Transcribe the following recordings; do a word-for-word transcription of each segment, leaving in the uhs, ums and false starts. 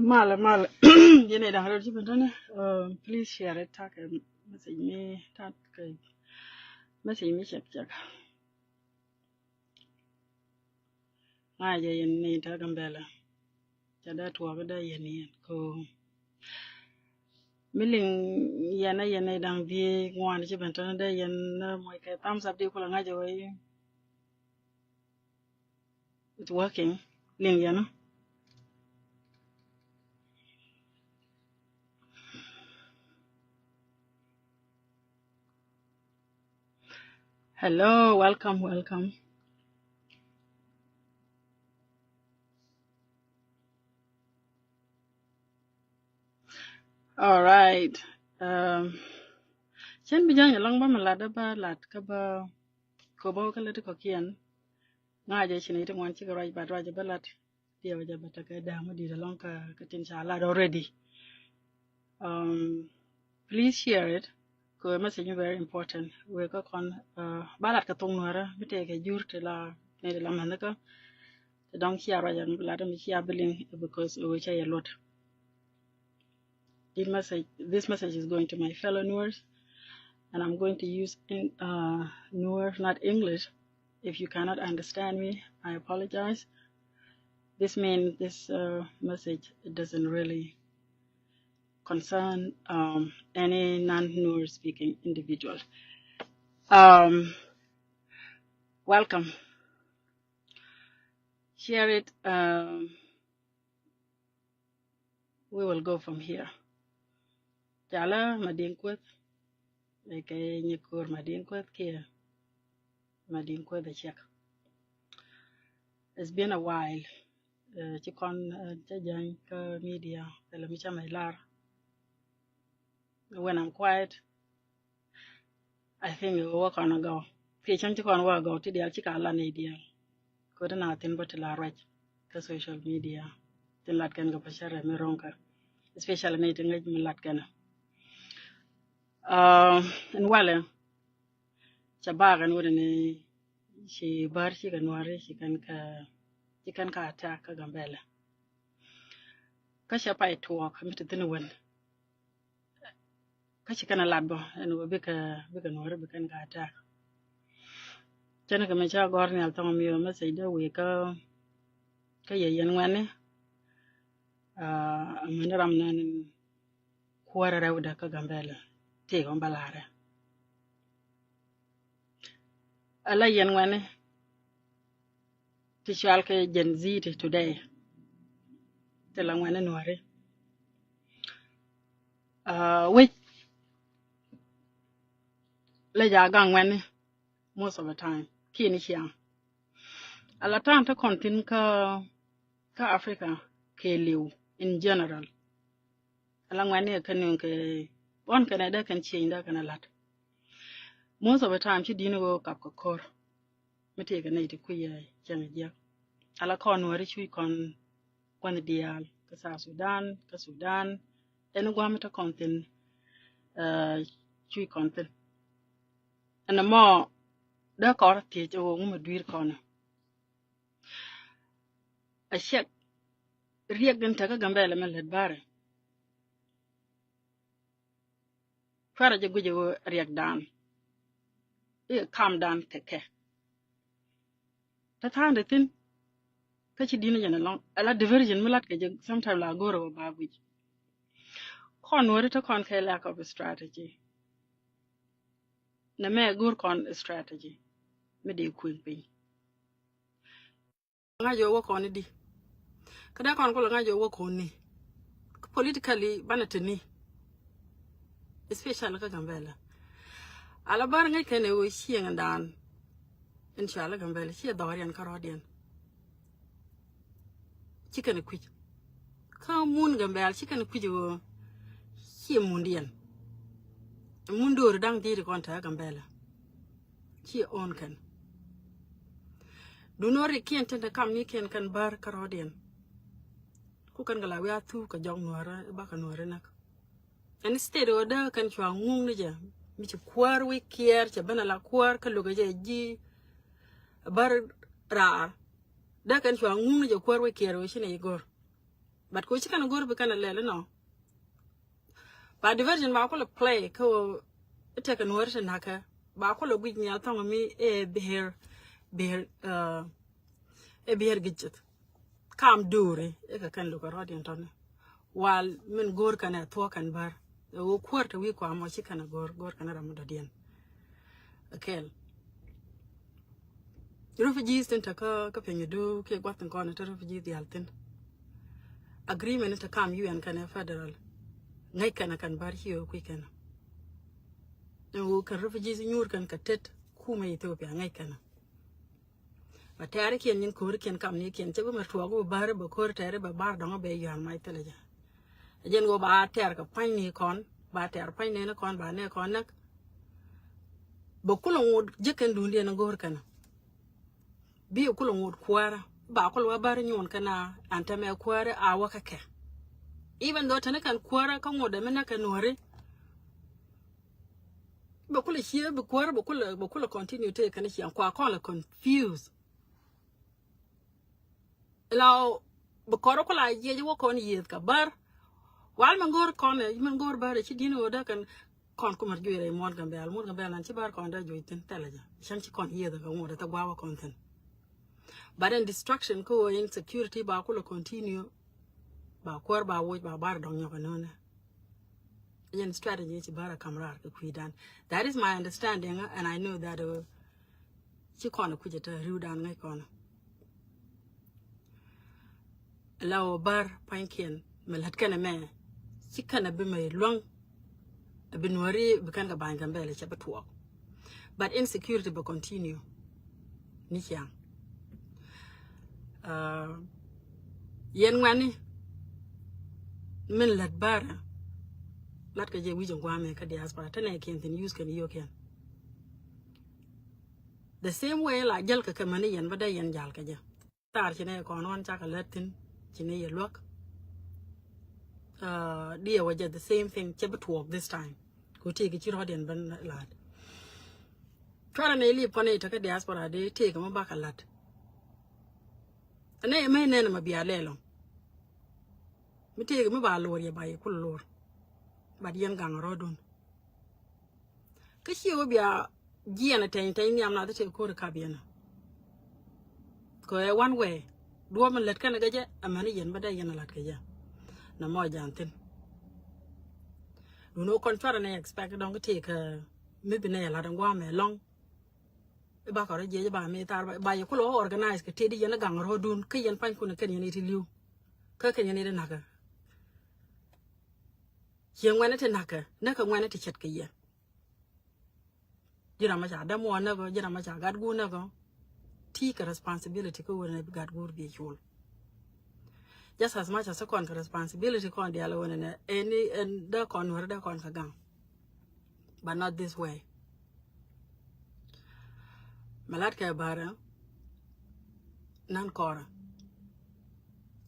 Malɛ, malɛ. Yɛn ɛ da̱ŋ rɛw ji̱ ben tɔ̱nɛ. Uh, please share it. Ta̱a̱ kɛ message mi, ta̱a̱ kɛ message mi cɛk cɛk. Ŋa̱cä yɛn ni ta̱a̱ Gambɛla. Ca dee tuɔɔk dee yɛn yɛn ko. Mi liŋ yɛn a yɛn ɛ da̱ŋ dhieec ŋuan ji̱ ben tɔ̱nɛ dee yɛn, uh, mɔc kɛ thumbs up di kulɛ ŋa̱cä wee. It's working. Liŋ yɛn. Hello, welcome, welcome. All right. Um, cɛn bi ja̱ŋ ɛlɔ̱ŋ bä mi lat, bä lat kä bä, kobä kä lät kɔ̱kiɛn. Ŋa̱cä ci nɛy ti ŋuan cikɛ ruac, but ruac bä lat. Diɛw jɛ bä tekɛ dääŋ mi di̱i̱t ɛlɔ̱ŋ kä, kä tin ca lat already. Um, please share it. Kɛ message mi very important. Wek kä kɔn, uh, ba lat kɛ thok Nuärä mi tëëkɛ jur ti la, ni ti la mɛnhikä. Ti dɔ̱ŋ cia ruac ɛn lat mi cia bi liŋ because wek cä yɛ luɔt. This message, this message is going to my fellow Nuers, and I'm going to use in, uh, Nuer, not English. If you cannot understand me, I apologize. This means this, uh, message, it doesn't really concern, um, any non-Nuer speaking individual. Um, welcome. Share it. Um, We will go from here. Calä Madiŋ Kueth, ɛ kɛ nyi ko̱r Madiŋ Kueth kiɛ Madiŋ Kueth ɛ ciɛk. It's been a while. Uh, ci kɔn, uh, cä jäny kä media, thilɛ mi cä mɛ lar. When I'm quiet, I think wä kɔn agɔw. Thiecäŋ ci kɔn wä agɔw ti diaal ci ka lan i̱ diaal. Kodi na thin bä ti la ruac kä social media. Tin lat kɛn kɛ pä cärɛ mi ro̱ŋ kä. Especially ni ti ŋäc mi lat kɛn. Uh, in walɛ ca bak ɛn wut ni ci bär ci kɛ Nuäri ci kɛn kɛ, ci kɛn kɛ attack kä Gambɛla. Kä cɛ pay tuɔɔk mi ti thin wän. Kä ci kɛn a lat bä ɛn ɣöö bikɛ, bikɛ Nuäri bikɛn kɛ attack. Cɛn kɛ mi ca gɔ̱r nhial thɔŋ mi ɣöö message dee wee kä, kä yɛ yɛn ŋuɛ̈ni. Ah, amäni ram nɛn kuäärä rɛwdɛ kä Gambɛla tëëk ɣän bä la̱rɛ. Ala yɛn ŋuɛ̈ni ti cual kɛ Gen Z ti today. Ti la ŋuɛ̈ni Nuäri. Ah, wec la ja gaŋ ŋuɛ̈ni most of the time. Kiɛ ni ciaŋ. Ala ta̱a̱ŋ ti kɔn thi̱n kä, kä Africa kɛ liw in general. Ala ŋuɛ̈ni kɛ nuŋ kɛ ɣɔn kɛnɛ dee kɛn change dee kɛn a lat. Most of the time ci di̱n ɣöö kap kɛ ko̱r. Mi tëëkɛ nɛy ti kui̱ ɛ cäŋ jiäk. Ala kɔn Nuäri cuc kɔn kuänh diaal kä South Sudan, kä Sudan. Ɛn gua̱a̱m mi te kɔn thi̱n, eh, cuc kɔn thi̱n. Ɛn ɛmɔ dee kɔn thiec ɛ ɣöö ŋu mi dui̱r kɔn. A ciɛk riɛk in tekä Gambɛla mi lät bärɛ. Cuarɛ jɛ guic ɛ ɣöö riɛkdan i̱ kamdan tekɛ. Te tha̱a̱ŋdɛ thi̱n kä ci di̱n jɛn ɛlɔ̱ŋ ala diversion mi lat kɛ jɛ sometime la go̱o̱rɛ wä ba guic. Kɔn Nuäri te kɔn kɛ lack of strategy. Nɛ mɛ go̱o̱r kɔn strategy mi dee kueŋ piny. Ŋa̱c ɣöö wä kɔn i̱di. Kä dee kɔn kulɛ ŋa̱c ɣöö wä kɔn ni. Kä politically banɛ te ni. Especially kä Gambɛla. Ala bär ŋäc kɛn ɛ ɣöö cieŋdan. In cualä Gambɛla ciɛ dhɔriɛn kä rɔ̱diɛn. Ci kɛn ɛ kui̱c. Kä mun Gambɛla ci kɛn ɛ kui̱c ɣöö ciɛ mundiɛn. Mun do̱ri da̱ŋ di̱i̱t kɔn te Gambɛla. Ciɛ own kɛn. Duno rikiɛn tin te kam ni kiɛn kɛn bär kä rɔ̱diɛn. Ku kɛn kɛ la wiaa thuk kɛ jɔk Nuäri, bakɛ Nuäri näk. Ɛn state ɣöö dee kɛn cua ŋuŋ ni jɛ mi ci kuäär wi̱i̱ kiɛɛr cɛ ben ala kuäär kä lo̱kɛ jɛ ji̱ bär raar. Dee kɛn cua ŋuŋ ni jɛ kuäär wi̱i̱ kiɛɛr ɣöö ci nɛ i̱ go̱r. But kɛ ɣöö ci kɛn a go̱r bi kɛn a lɛl inɔ. Ba diversion ba kulɛ play kä ɣöö itekɛ nuɔri ti nakä ba kulɛ guic nhial thɔŋ mi ɛ behavior, behavior, uh, ɛ behavior giceth. Kam duri ikɛ kɛn lukɛ rɔ̱diɛn tɔni. Wal min go̱r kɛn ɛ thuɔ̱k kɛn bär ɛ ɣöö kuäär te wi̱i̱ kua mɔ ci kɛn ɛ go̱r, go̱r kɛn ɛ ram mi dɔ̱diɛn. Akɛl. Refugees tin te kä, kä piny du kiɛ guath tin kɔn te refugees dial thin. Agreement te kam U N kɛn federal. Ŋäc kɛn kɛn bär ci ɣöö kui̱ kɛn. Ɛn ɣöö kɛn refugees nyuur kɛn kɛ tet kumɛ Ethiopia ŋäc kɛn. Ba tɛɛri kiɛn nyin ko̱ri kiɛn kam ni kiɛn cɛ bi mɛ tuɔɔk bi bär bɛ ko̱ri tɛɛri bɛ bar dɔŋ bɛ yuan mac thilɛ jɛ. Jɛn ɣöö ba tɛɛr kɛ pa̱ny ni kɔn, ba tɛɛr pa̱ny ni kɔn, ba nɛ kɔn näk. Bɛ kulɛ ŋot ji̱ kɛn duundiɛn go̱o̱r kɛn. Bi kulɛ ŋot kuäärä, ba kulɛ wä bär nyuɔn kɛn a an tɛmɛ kuäärä a wä kɛ kɛ. Even though tɛni kɛn kuäärä kä ŋot dɛ mi näk kɛ nuɔri. Bɛ kulɛ cie, bɛ kuäärä, bɛ kulɛ, bɛ kulɛ continue tëë kɛn ciɛŋ kua kɔn lɛ confuse. Ila bi kɔrɔ kula yiec wä kɔn yieth ka bär. Wal min go̱o̱r kɔn, min go̱o̱r bär ci di̱n ɣöö dee kɛn kɔn kumär juic rɛy muɔ̱n Gambɛl, muɔ̱n Gambɛl nan ci bär kɔn dee juic thin thilɛ jɛ. Cän ci kɔn yieth ka ŋuɔ̱t ɛ thɛ gua̱a̱ wä kɔn thin. But in destruction kä ɣöö insecurity ba kulɛ continue. Ba kuäär ba woc ba bar dɔŋ nyɔk ɛ nöönɛ. Yɛn strategy ci bär a kam raar kɛ kui̱dan. That is my understanding, uh, and I know that, uh, ci kɔn a kui̱c a te ri̱wdan ŋäc kɔn. La wä bär pa̱nykiɛn mɛ lät kɛn ɛmɛ ci kɛn a bi mɛ luäŋ. A bi nuɔri bi kɛn kɛ ba̱ny Gambɛl cɛ bi tuɔɔk. But insecurity bɛ continue. Ni ciaŋ. Uh, yɛn ŋuɛni min lät bärä lat kɛ jɛ wi̱c in guamɛ kä diaspora te nɛ kiɛn thin use kɛn yiokiɛn. The same way la jäl kɛ kɛ mäni yɛn bä dee yɛn jal kɛ jɛ. Tar ci nɛ kɔn ɣɔn cakɛ lät thin ci nɛ yɛ luäk. Uh, diɛ wä jɛ the same thing cɛ bi tuɔɔk this time. Ku tëëk ci rɔ̱diɛn ben la̱t. Cuarɛ ni lip kɔn i̱ tekä diaspora dee tëëk mi bakɛ la̱t. Ɛn ɛ mɛ nɛn mɛ bia lɛl ɔ. Mi tëëk mi ba lo̱r yɛ ba yɛ kul lo̱r. Bat yɛn gaŋ rɔ̱dun. Kä ciɛ wä bia jiɛn ɛ tɛny tɛny nhiam nath tëëk ko̱r kap yɛn. Kɛ ɛ one way. Duɔ̱ɔ̱p mi lät kɛn kɛ jɛ ɛmɛn yɛn bä dee yɛn la̱t kɛ jɛ. Nɛ mɔ jan thin. Dun wä kɔn cuarɛ ni expect dɔŋ kä tëëk mi bi nɛ yɛ la̱t ɛn gua̱a̱mɛ lɔŋ. Iba kɔrɔ jiɛc iba mi thar ba yɛ kulɔ organize kɛ tëëdi yɛn igang rɔɔdun kä yɛn pany kun kɛn yɛn iti liu. Kä kɛn yɛn iti nakä. Ciɛ ŋuɛn iti nakä näkä ŋuɛn iti cɛt kɛ yɛ. Ji̱n ram ma ca däm wä näkä ji̱n ram ma ca gat guur näkä. Ti kɛ responsibility kä wä nɛ gat guur bi cul. Just as much as kɔn kɛ responsibility kɔn dial wä nɛ ɛni ɛn dä kɔn wä dä kɔn kɛ gaŋ. But not this way. Mɛ lat kɛ bärä nan kɔrä.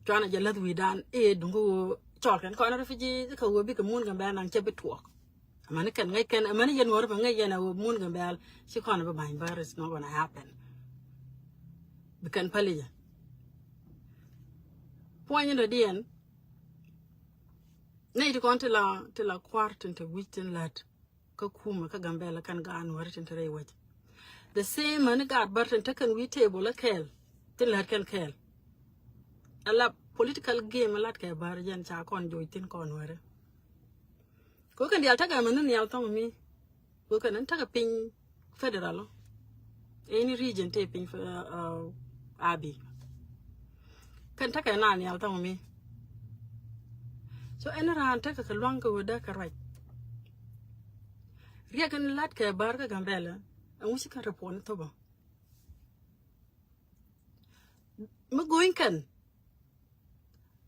Cuanɛ jɛ läth wi̱i̱dan i̱ duŋ kä ɣöö cɔl kɛn kɔn refugee kä ɣöö bikɛ mun kɛn bɛ̈n naŋ cɛ bi tuɔɔk. Amäni kɛn ŋäc kɛn amäni yɛn wä ri bɛ ŋäc yɛn a ɣöö mun kɛn bɛ̈l ci kɔn bi ba̱ny bär is not gonna happen. Bi kɛn päli jɛ. Puɔ̱ny in dɔ̱diɛn. Nɛy ti kɔn ti la ti la kua̱r tin te wi̱c tin lät. Kä kumɛ kä Gambɛla kɛn gaat nuɔri tin te rɛy wec. The same mani gaat bär tin te kɛn wi̱i̱ table ɛ kɛɛl tin lät kɛn kɛɛl. Ala political game lat kɛ bär jɛn ca kɔn joc tin kɔn nuɔri. Kɛ kɛn dial tekɛ mani nhial thɔŋ mi kɛ kɛn tekɛ piny federal. Any region te piny fɛ abi. Kɛn tekɛ na nhial thɔŋ mi. So ɛn raan tekɛ kɛ luaŋ kɛ wä dee kɛ ruac. Riɛk in lat kɛ bär kä Gambɛla ɛn wi̱ci kɛn report ni thopä. Mi go̱ny kɛn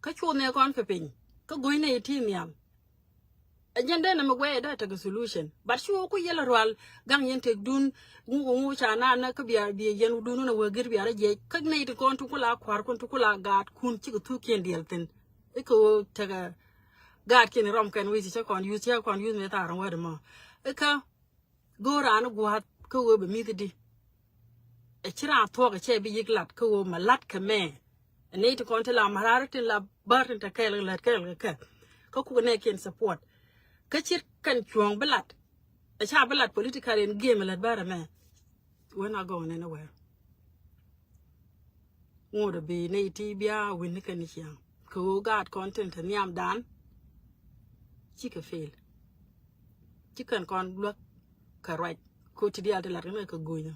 kä cuɔth nɛ kɔn kɛ piny kä go̱ny nɛ itin nhial. Ɛ jɛn dee nɛ mi guɛy ɛ dee tekɛ solution. But cu ku yɛl rual gaŋ yɛn tek dun ŋuk ŋuk ca na na kä bia bia yɛn dun wun a wä gir bia rɛ jiɛc kä nɛ itin kɔn tu kula kuar kun tu kula gaat kun cikɛ thuk kiɛn diɛl thin. Ikɛ wä tekɛ gaat kiɛn rɔm kɛn wi̱i̱ ci cɛ kɔn yuth cɛ kɔn yuth mi thaar wä dɛ mɔ. Ikä go̱o̱r raan gua̱a̱th kä wee bɛ mi̱th di. Ɛ ci raan thuɔ̱k ɛ cɛ bi yik lat kä wee mɛ lat kɛ mɛ. Ɛ nɛy ti kɔn ti la marar tin la bär tin te kɛɛl lät kɛɛl kɛ kɛ. Kä kukɛ nɛɛkiɛn support. Kä cir kɛn cuɔ̱ɔ̱ŋ bi lat. Ɛ ca bi lat political in game lät bär ɛmɛ. Wen a gɔŋ nɛn ɛ wɛr. Ŋot ɛ bi nɛy ti bia win ni kɛn ni ciaŋ. Kɛ ɣöö gaat kɔn tin te nhiamdan. Cikɛ fail. Ci kɛn kɔn luäk kɛ ruac. Ko ti diaal ti lat kɛ mɛ kɛ go̱nyä.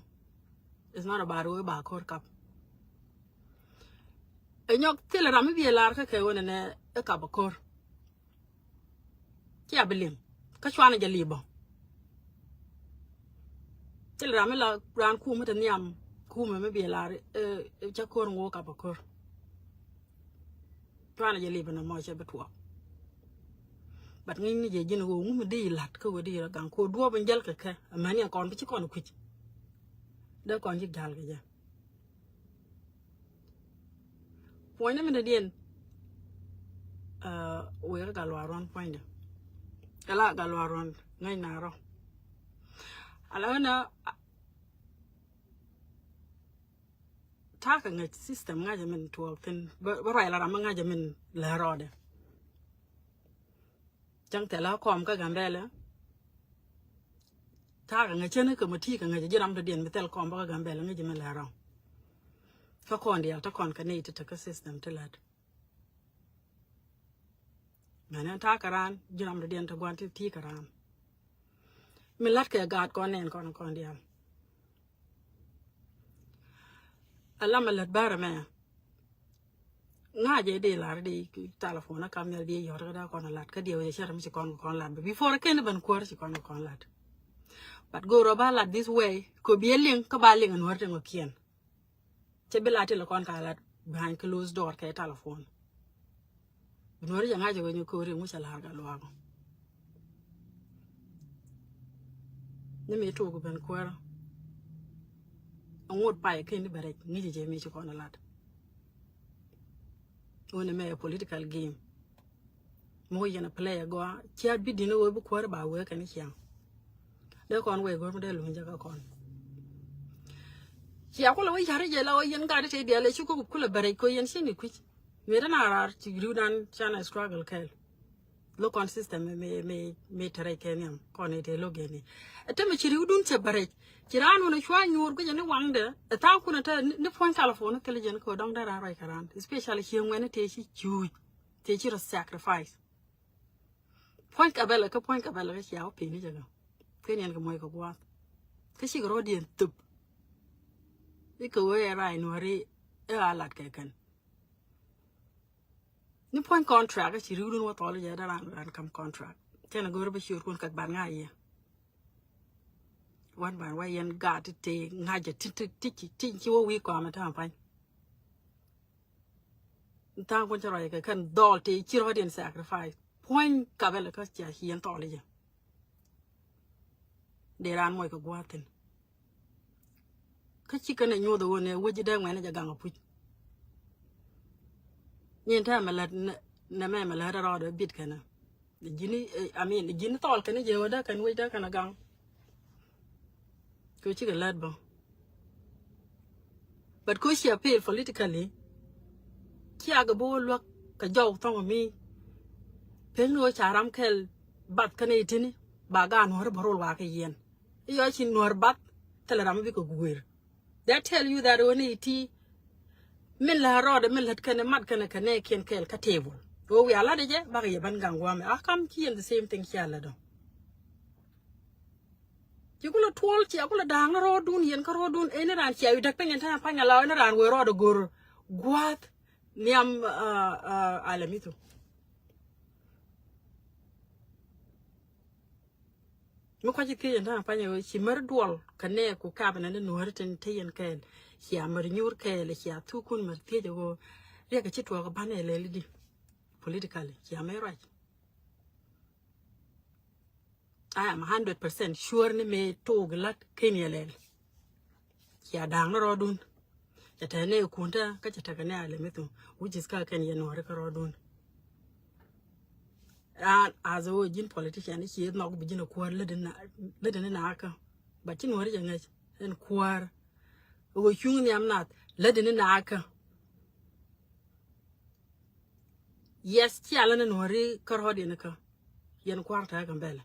It's not about wee ba ko̱r kap. Ɛ nyɔk thil ram mi bi ɛ lar kä kɛ wen ɛnɛ ɛ kap ɛ ko̱r. Cia bi liŋ kä cuanɛ jɛ lip bä. Thil ram mi la raan kumä te nhiam kumä mi bi ɛ lar ɛ cä ko̱r ŋo̱o̱k kap ɛ ko̱r. Cuanɛ jɛ lip bä nɔmɔ cɛ bi tuɔɔk. But ŋi̱ny ni jɛ ji̱n ɣöö ŋumi di lat kä ɣöö di rɔ gaŋ ko duɔɔp in jäl kɛ kɛ amäni kɔn bi ci kɔn kui̱c. Dee kɔn ji̱ jäl kɛ jɛ. Puɔ̱ny ni mi dee diɛn. Wek gal luar ruɔn puɔ̱ny dɛ. Kɛ la gal luar ruɔn ŋäc na rɔ. Ala ɣän a ta̱a̱ kɛ ŋäc system ŋa̱cä min tuɔɔk thi̱n bä ruac la ram mi ŋa̱cä min lɛ rɔɔdɛ. Cäŋ thɛl a kɔm kä Gambɛlɛ. Ta̱a̱ kɛ ŋäc cäni kɛ mɔ ti̱i̱ kɛ ŋäc ji̱ ram dɔ̱diɛn mi thɛl kɔm bä kä Gambɛlɛ ŋäc ji̱ min lɛ rɔɔdɛ. Kä kɔn diaal te kɔn kɛ nɛy ti te kä system ti lät. Mɛn ɛn ta̱a̱ kɛ raan ji̱ ram dɔ̱diɛn te gua̱n ti ti̱i̱ kɛ raan. Mi la̱t kɛ gaat kɔn nɛn kɔn kɔn diaal. Alam a lät bärɛ mɛ. Ŋa̱cɛ di lar di telephone a kam nhial di yɔt kä da kɔn a lat kä diɛ wee cɛr mi ci kɔn kɔn lat before kɛn ben kuäär ci kɔn kɔn lat. But go̱o̱r ɔ ba lat this way ko bi a liŋ kä ba liŋ a nuɔr ti ŋɔ kiɛn. Cɛ bi la ti lɛ kɔn ka lat behind closed door kɛ telephone. Bi nuɔri jɛ ŋa̱c jɛ wee nyɛ ko̱ri ŋu cɛ lar ka luaak. Ni mi tok ben kuäär. Aŋot pay ken ni bɛ rɛc ŋi̱c jɛ mi ci kɔn lat. Wuni mɛ political game. Muk yɛn a play a gɔaa cia bi di̱n a wee bi kuäär ba wee kɛn ciaŋ. Dee kɔn wee go̱r mi dee luny jɛ kä kɔn. Cia kulɛ wee yari jɛ la wee yɛn gat te diaal ɛ ci kuk kulɛ bɛ rɛc ko yɛn ci ni kui̱c. Mi dee na raar ci riw dan can a struggle kɛɛl. Lo̱k kɔn system mi mi mi te rɛc kɛ nhiam kɔn ite lo̱k geni. Ɛ te mi ci riw dun cɛ bɛ rɛc ci raan wun a cua nyuur guic ni waŋdɛ. Ɛ tha̱a̱ŋ kun ɛ te ni puɔ̱ny telephone thil jɛn kɛ dɔŋ dee raan ruac kɛ raan especially ci ŋuɛni te ci cuuc. Tëë ci rɔ sacrifice. Puɔ̱ny Gambɛlɛ kä puɔ̱ny Gambɛlɛ kä cia wä pi̱ni jɛ kä. Kui̱n yɛn kɛ muɔc kɛ gua̱a̱th. Kä cikɛ rɔ̱diɛn thöp. Ikɛ wee ɛ ray nuɔ̱ri ɛ a lat kɛ kɛn. Ni puɔ̱ny contract kä ci riwdun wä thɔl jɛ dee ran ran kam contract. Tɛn a go̱r bä ciötkun kɛ ban ŋa̱c yɛ. Wan ban wä yɛn gaat ti ti ŋa̱c jɛ ti ti ti ci wä wi̱i̱ kɔmɛ täämɛ pa̱ny. Tha̱a̱ŋ kun cä ruac kɛ kɛn dhɔl ti ci rɔ̱diɛn sacrifice. Puɔ̱ny Gambɛlɛ kä cia ci yɛn thɔl jɛ. Dee raan muɔc kɛ gua̱a̱th thi̱n. Kä ci kɛn ɛ nyuɔth ɛ ɣöö nɛ wec dee ŋuɛn jɛ gaŋ apuc. Nyin tɛmɛ lät nɛ mɛmɛ lät rɔɔdɛ bit kɛnɛ. Ji̱ni, I mean, ji̱ni thɔɔl kɛn ji̱ ɣöö dee kɛn wec dee kɛn a gaŋ. Kɛ cikɛ lät bä. But kɛ cia pil politically. Cia kɛ bi wä luäk kɛ jɔw thɔŋ mi. Pek ni wä ca ram kɛl bath kɛn itini ba ga nuɔ̱r bä rol wa kɛ yɛn. Iyɔ ci nuɔ̱r bath thilɛ ram bikɛ guir. They tell you that when iti min la rɔɔdɛ min lät kɛnɛ mat kɛnɛ kɛnɛ kiɛn kɛɛl kä table. Wä wiaa lat jɛ bakɛ yɛ ban gaŋ guamɛ a kam ci yɛn the same thing cia lät dɔ. Ci kulɛ tuɔl cia kulɛ da̱a̱ŋ ni rɔɔdun yɛn kä rɔɔdun ɛn ni raan cia wi̱däk piny ɛn ta̱a̱ pany ala ɛn ni raan wee rɔɔdɛ go̱r gua̱a̱th nhiam. Alɛ mithu. Mi kuaci thiec ɛn ta̱a̱ pany ɛ ɣöö ci mär duɔl kɛ nɛɛku kap ɛn ni nuɔ̱ri tin te yɛn kɛɛl. Cia mär nyuur kɛɛl cia thukun mär thiec ɛ ɣöö riɛk ɛ ci tuɔɔk ɛ ban ɛ lɛl di. Politically cia mär ruac. I am hundred percent sure ni mëë tok lat ken yɛ lɛl. Cia da̱a̱ŋ ni rɔɔdun. Cɛ tɛn ni kuntä kä cɛ tekɛ ni alɛ mi thum. Which is kä kɛn yɛ nuɔ̱ri kä rɔɔdun. Raan as a wä ji̱n politician ni ci nhɔk bi ji̱n a kuäär lätdä ni nakä. But ci nuɔ̱ri jɛ ŋäc ɛn kuäär. Wä cuŋ nhiam nath lätdä ni nakä. Yes, cia lä ni Nuɔri kä rɔɔd yɛn kä. Yɛn kua̱r ta̱a̱ Gambɛla.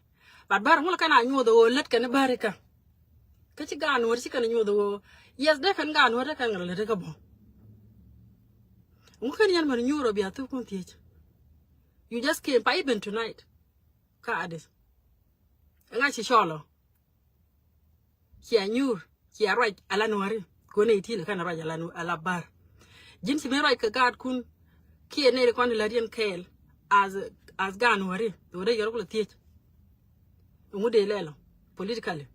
But bär ŋul kɛn a nyuɔth ɣöö lät kɛn bär ikä. Kä ci gaat Nuɔri ci kɛn nyuɔth ɣöö. Yes, dee kɛn gaat Nuɔri dee kɛn ŋäl lät ikä bä. Ŋu kɛn yɛn män nyuur ɔ bia thuk kun thiec. You just came pa even tonight. Kä Addis. Ŋa̱c ci cɔl ɔ. Cia nyuur, cia ruac ala Nuɔri. Kuɔn i̱ ti lɛ kɛn ruac ala Nu-, ala bär. Ji̱n ci ben ruac kɛ gaatkun. Kiɛ nɛy ri kɔn lät yɛn kɛɛl. As, as gaat Nuɔri. Ɣöö dee yɔr kulɛ thiec. Ŋu dee lɛl ɔ politically.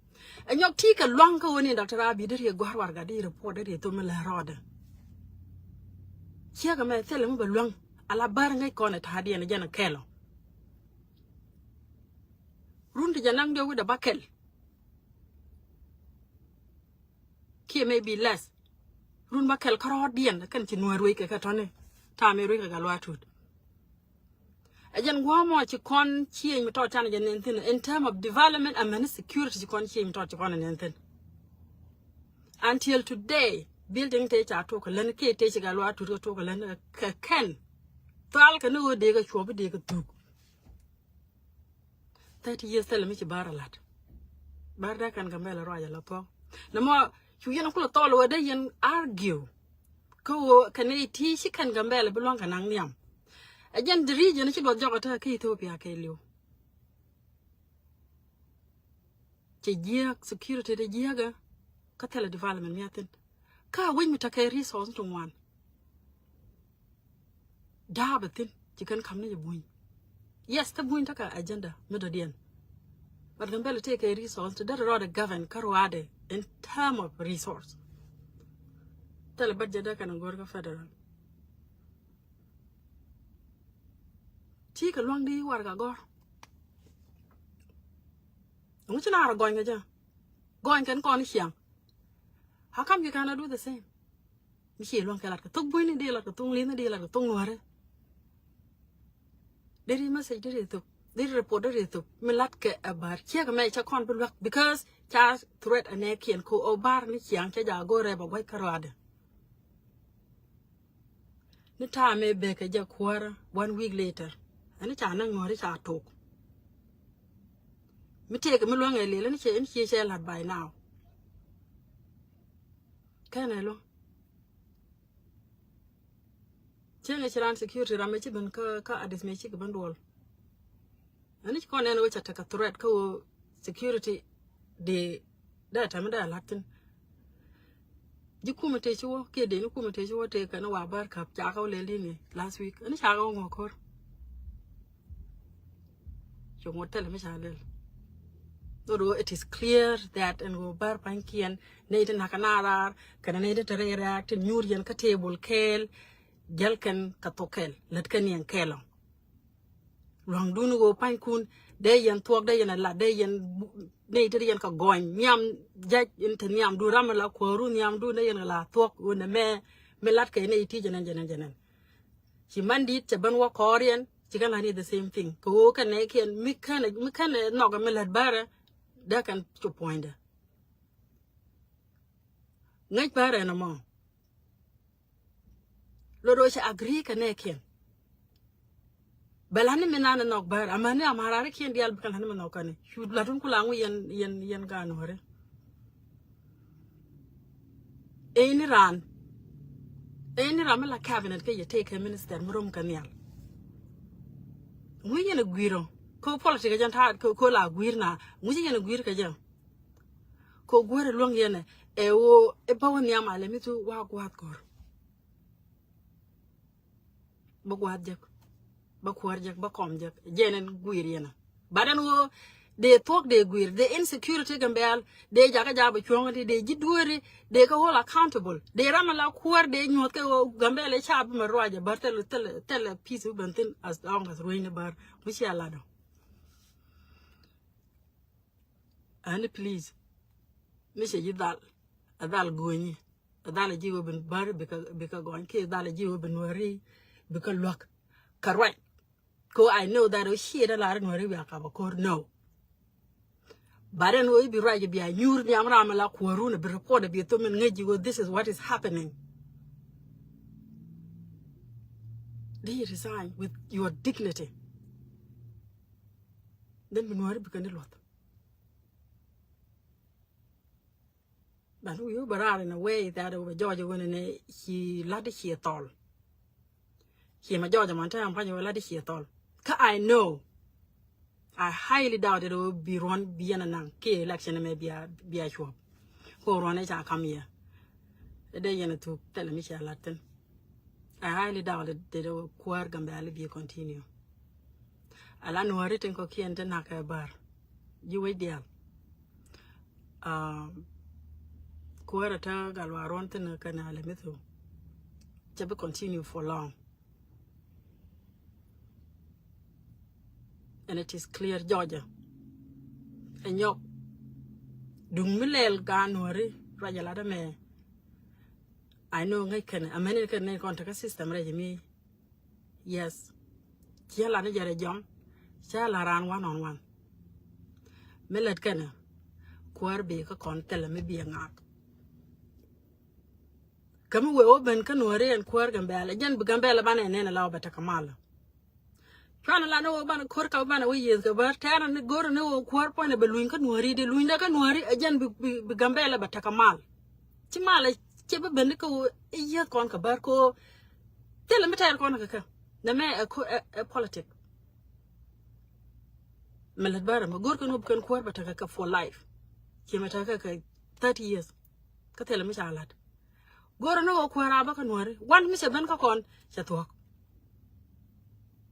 Ɛ nyɔk ti kɛ luaŋ kä ɣöö ni Doctor Abiy dee riɛ gua̱r warɛga, dee report, dee riɛ thom mi lɛ rɔɔdɛ. Ciek ɛmɛ thilɛ mi bɛ luaŋ. Ala bär ŋäc kɔn ɛ ta̱a̱diɛn ɛ jɛn ɛ kɛl ɔ. Run ti jɛ naŋ diɛ wi̱cdɛ bäkɛl. Kiɛ maybe less. Run bäkɛl kärɔɔdiɛn kɛn ci Nuäär ruec kɛ kɛ tɔ̱ni. Ta̱a̱ mëë ruec kɛ Gatluak Tut. Ɛ jɛn gua̱a̱mɔ ci kɔn ciëëny mi tɔt canɛ jɛ nɛn thi̱n. In term of development and many security ci kɔn ciëëny mi tɔt ci kɔn ɛ nɛn thi̱n. Until today, building tëë ca tok kɛ län kiɛ tëë ci Gatluak Tut kɛ tok kɛ län kɛ kɛn. Thal kɛ ni ɣöö dee kɛ cuɔp i̱ dee kɛ thuk. Thirty years thilɛ mi ci bär a la̱t. Bär dee kɛn Gambɛla ruac a la thuɔ̱k. Nɛ mɔ cu yɛn kulɛ thɔl wä dee yɛn argue. Kä wä kɛn i̱ ti ci kɛn Gambɛla bi luaŋ kɛ naŋ nhiam. Ɛ jɛn the region ci duɔth jɔk a te kä Ethiopia kɛ liw. Cɛ jiääk, security de jiääkä. Kä thilɛ development mi a thi̱n. Kä wi̱c mi tekɛ resource ti ŋuan. Jaabä thi̱n ci kɛn ka̱m ni jɛ buny. Yes, te buny tekɛ agenda mi dɔ̱diɛn. But Gambɛla tekɛ resource ti derɛ rɔɔdɛ govern kä ruaadɛ in term of resource. Thilɛ budget dee kɛn a go̱r kä federal. Ti kɛ luaŋ di warɛga gɔ̱r. Ŋu ci naar a gɔny kɛ jɛ. Gɔny kɛn kɔn ciaŋ. How come you cannot do the same? Mi ci luaŋ kɛ lat kɛ thok buini di lat kɛ thok li̱ni di lat kɛ thok Nuäri. Deri message deri thok. Deri report deri thok. Mi lat kɛ a bär ciek mɛ cɛ kɔn bi luak because ca threat a nɛ kiɛn ko o bär ni ciaŋ cɛ ja go̱rɛ ba gua̱c kä ruaadɛ. Ni ta̱a̱ mëë bekɛ jɛ kuäärä one week later. Ɛn ca näk Nuäri ca tok. Mi tëëkɛ mi luäŋɛ lil ɛn ciɛ, ɛn ciɛ cɛ la̱t by now. Kɛn ɛ luäŋ. Cieŋɛ ci raan security ram mëë ci ben kä, kä Addis mëë cikɛ ben duɔl. Ani ci kɔn nɛn ɣöö ca tekɛ threat kä ɣöö security dee dee tɛm dee la̱t thi̱n. Ji̱ kumɛ tëë ci wä kiɛ dee ni kumɛ tëë ci wä tëë kɛn wa bär käp ca kä wä lɛl di̱n i̱ last week. Ani ca kä wä ŋuɔ ko̱r. Cu ŋuɔ̱t thilɛ mi ca lɛl. Dhot ɣöö it is clear that ɛn ɣöö bär pa̱nykiɛn nɛy ti nakä na raar kɛnɛ nɛy ti te rɛy raar ti nyuur yɛn kä table kɛɛl. Jäl kɛn kä thok kɛl lät kɛn yɛn kɛl ɔ. Luaŋdun ɣöö pa̱nykun dee yɛn thuɔ̱k dee yɛn a lat dee yɛn bu-, nɛy ti dee yɛn kɛ gɔny nhiam ja̱c in te nhiamdun ram mi la kuääru nhiamdun dee yɛn kɛ la thuɔ̱k ɣöö nɛ mɛ mi lat kɛ nɛy ti jɛnɛn jɛnɛn jɛnɛn. Ci man di̱t cɛ ben wä kɔɔriɛn ci kɛn la ni the same thing kɛ ɣöö kɛn nɛy kiɛn mi kɛn mi kɛn nhɔk mi lät bärɛ dee kɛn cu puɔ̱nydɛ. Ŋäc bärɛ nɔmɔ. Lot ɣöö cɛ agree kɛ nɛɛkiɛn. Bɛ la̱t ni mi nan ɛ nhɔk bär amäni amararikiɛn diaal bikɛ la̱t ni mi nhɔk kani cu la̱t wun kula ŋu yɛn yɛn yɛn gaan wäri. Ëë ni raan ëë ni ram mi la cabinet kä yɛ tëë kɛ minister mi rom kɛ nhial. Ŋu yɛn ɛ gui̱i̱r ɔ kä politik kɛ jɛn ta̱a̱ kä la gui̱i̱r na ŋu ci yɛn ɛ gui̱i̱r kɛ jɛ. Kɛ guäär ɛ luäŋ yɛn ɛ ɛ ɣöö ɛ bä wä nhiam alɛ mi thu wa gua̱a̱th gɔ̱r. Bä gua̱a̱th jek bä kuäär jek bä kɔm jek jɛn ɛn gui̱i̱r yɛn ɛ. But ɛn ɣöö dee thuɔ̱k dee gui̱i̱r dee insecurity Gambɛl dee jakä jaabä cuɔ̱ŋ ti dee ji̱ dueeri dee kä hold accountable dee ram ala kuäär dee nyuɔ̱th kɛ ɣöö Gambɛl ɛ ca bi mɛ ruacɛ bär thilɛ thilɛ thilɛ peace bi ben thi̱n as long as ruenyni bär mi cia lat ɔ. Ani please. Mi cɛ ji̱ dhal. A dhal go̱o̱nyi. A dhal a ji̱ wä bin bär bika bika gɔny kiɛ dhal a ji̱ wä bin wä ri bika luäk. Ka ruac. Ko I know that o ciɛ da lar in wä ri wiak kaba kor no. But ɛn wä ibi ruac ibi a nyuur ni am ram la kuɔrun ibi report ibi thum in ŋäc ji̱ wä this is what is happening. Di resign with your dignity. Then bi Nuäri bi kɛn di luɔth. Ban wi̱i̱ wä bä raar in a way that wä bɛ jɔɔc wä ni ci lat di ci thɔl. Ci ma jɔɔc man te am pa̱ny wä lat di ci thɔl. Kä I know, I highly doubt it wä bi ruɔn bi yɛn a naŋ ki election mɛ bia bia cuɔp. Ko ruɔn i̱ ca kam yɛ. Dee yɛn a thuk thilɛ mi cia lat thin. I highly doubt it dee wä kuäär Gambɛli bi continue. Ala Nuäri tin kɔ̱kiɛn te nak kɛ bär. Ji̱ wec diaal. Um, kuäär a te gal wa ruɔn thin kɛn a lɛ mi thuk. Cɛ bi continue for long. And it is clear, Georgia. Ɛ nyɔk. Duŋ mi lɛl gaan Nuäri ruac a lat amɛ. I know ŋäc kɛn a mɛn in kɛn ni kɔn tekɛ system rɛc mi. Yes. Ciɛ la ni jɛ rɛ jɔm. Cɛ la raan one on one. Mi lät kɛn a kuäär bi kä kɔn thilɛ mi bi a ŋak. Kä mi wee wä ben kä Nuäri ɛn kuäär Gambɛla jɛn bi Gambɛla banɛ nɛn a la wä bɛ tekɛ mal. Cuanɛ la ni wä banɛ ko̱r ka banɛ wä yieth kɛ bär tɛɛrɛ ni go̱rɛ ni wä kuäär puɔ̱nɛ bɛ luny kä Nuäri di luny dɛ kä Nuäri ɛ jɛn bi, bi, bi Gambɛla bɛ tekɛ mal. Ci mal ɛ cɛ bi ben ni kä wä i̱ yieth kɔn kɛ bär ko thilɛ mi tɛɛr kɔn kɛ kä. Nɛ mɛ ɛ ko ɛ, ɛ politic. Mɛ lät bär ɛmɛ go̱r kɛn wä bi kɛn kuäär bɛ tekɛ kɛ for life. Ci mɛ tekɛ kɛ thirty years. Kä thilɛ mi ca lat. Go̱rɛ ni wä kuäär a bä kä Nuäri. Wan mi cɛ ben kä kɔn cɛ thuɔ̱k.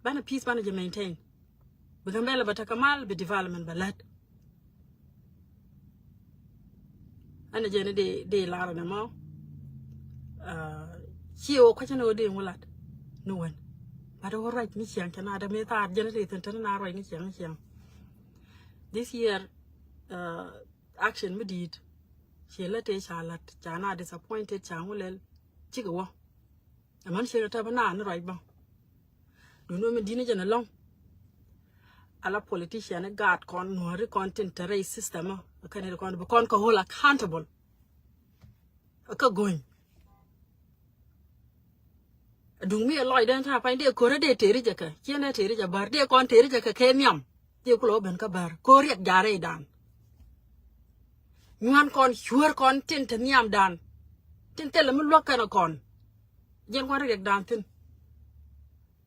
Banɛ peace banɛ jɛ maintain. Bi Gambɛla bɛ tekɛ mal bi development bɛ lät. Ɛn jɛ ni di di lar ni mɔ. Ci wä kuacä ni wä di ŋu lat ni wen. But wä ruac ni ciɛŋ cɛ na dɛ mi thaar jɛ ni di thin tini na ruac ni ciɛŋ ni ciɛŋ. This year, uh, action mi di̱i̱t. Ci lät tëë ca lät ca na disappointed ca ŋu lɛl. Cikɛ wä. Ɛmän ciɛ kɛ tɛpɛ naan ni ruac bä. Duundɛ mi di̱t ni jɛn ɛlɔ̱ŋ. Ala politician ni gaat kɔn Nuäri kɔn tin te rɛy system ɔ kɛn ri kɔn bi kɔn kɛ hold accountable. Kä go̱ny. Duŋ mi ɛ lɔcdɛ ta̱a̱ pany dee ko̱rä dee teri jɛ kɛ ciɛ nɛ teri jɛ bär dee kɔn teri jɛ kɛ kɛ nhiam. Dee kulɛ wä ben kä bär ko̱r riɛk ja̱ rɛydan. Nyuan kɔn cuäär kɔn tin te nhiamdan. Tin thilɛ mi luäk kɛn kɔn. Jiɛn kɔn riɛkdan thin.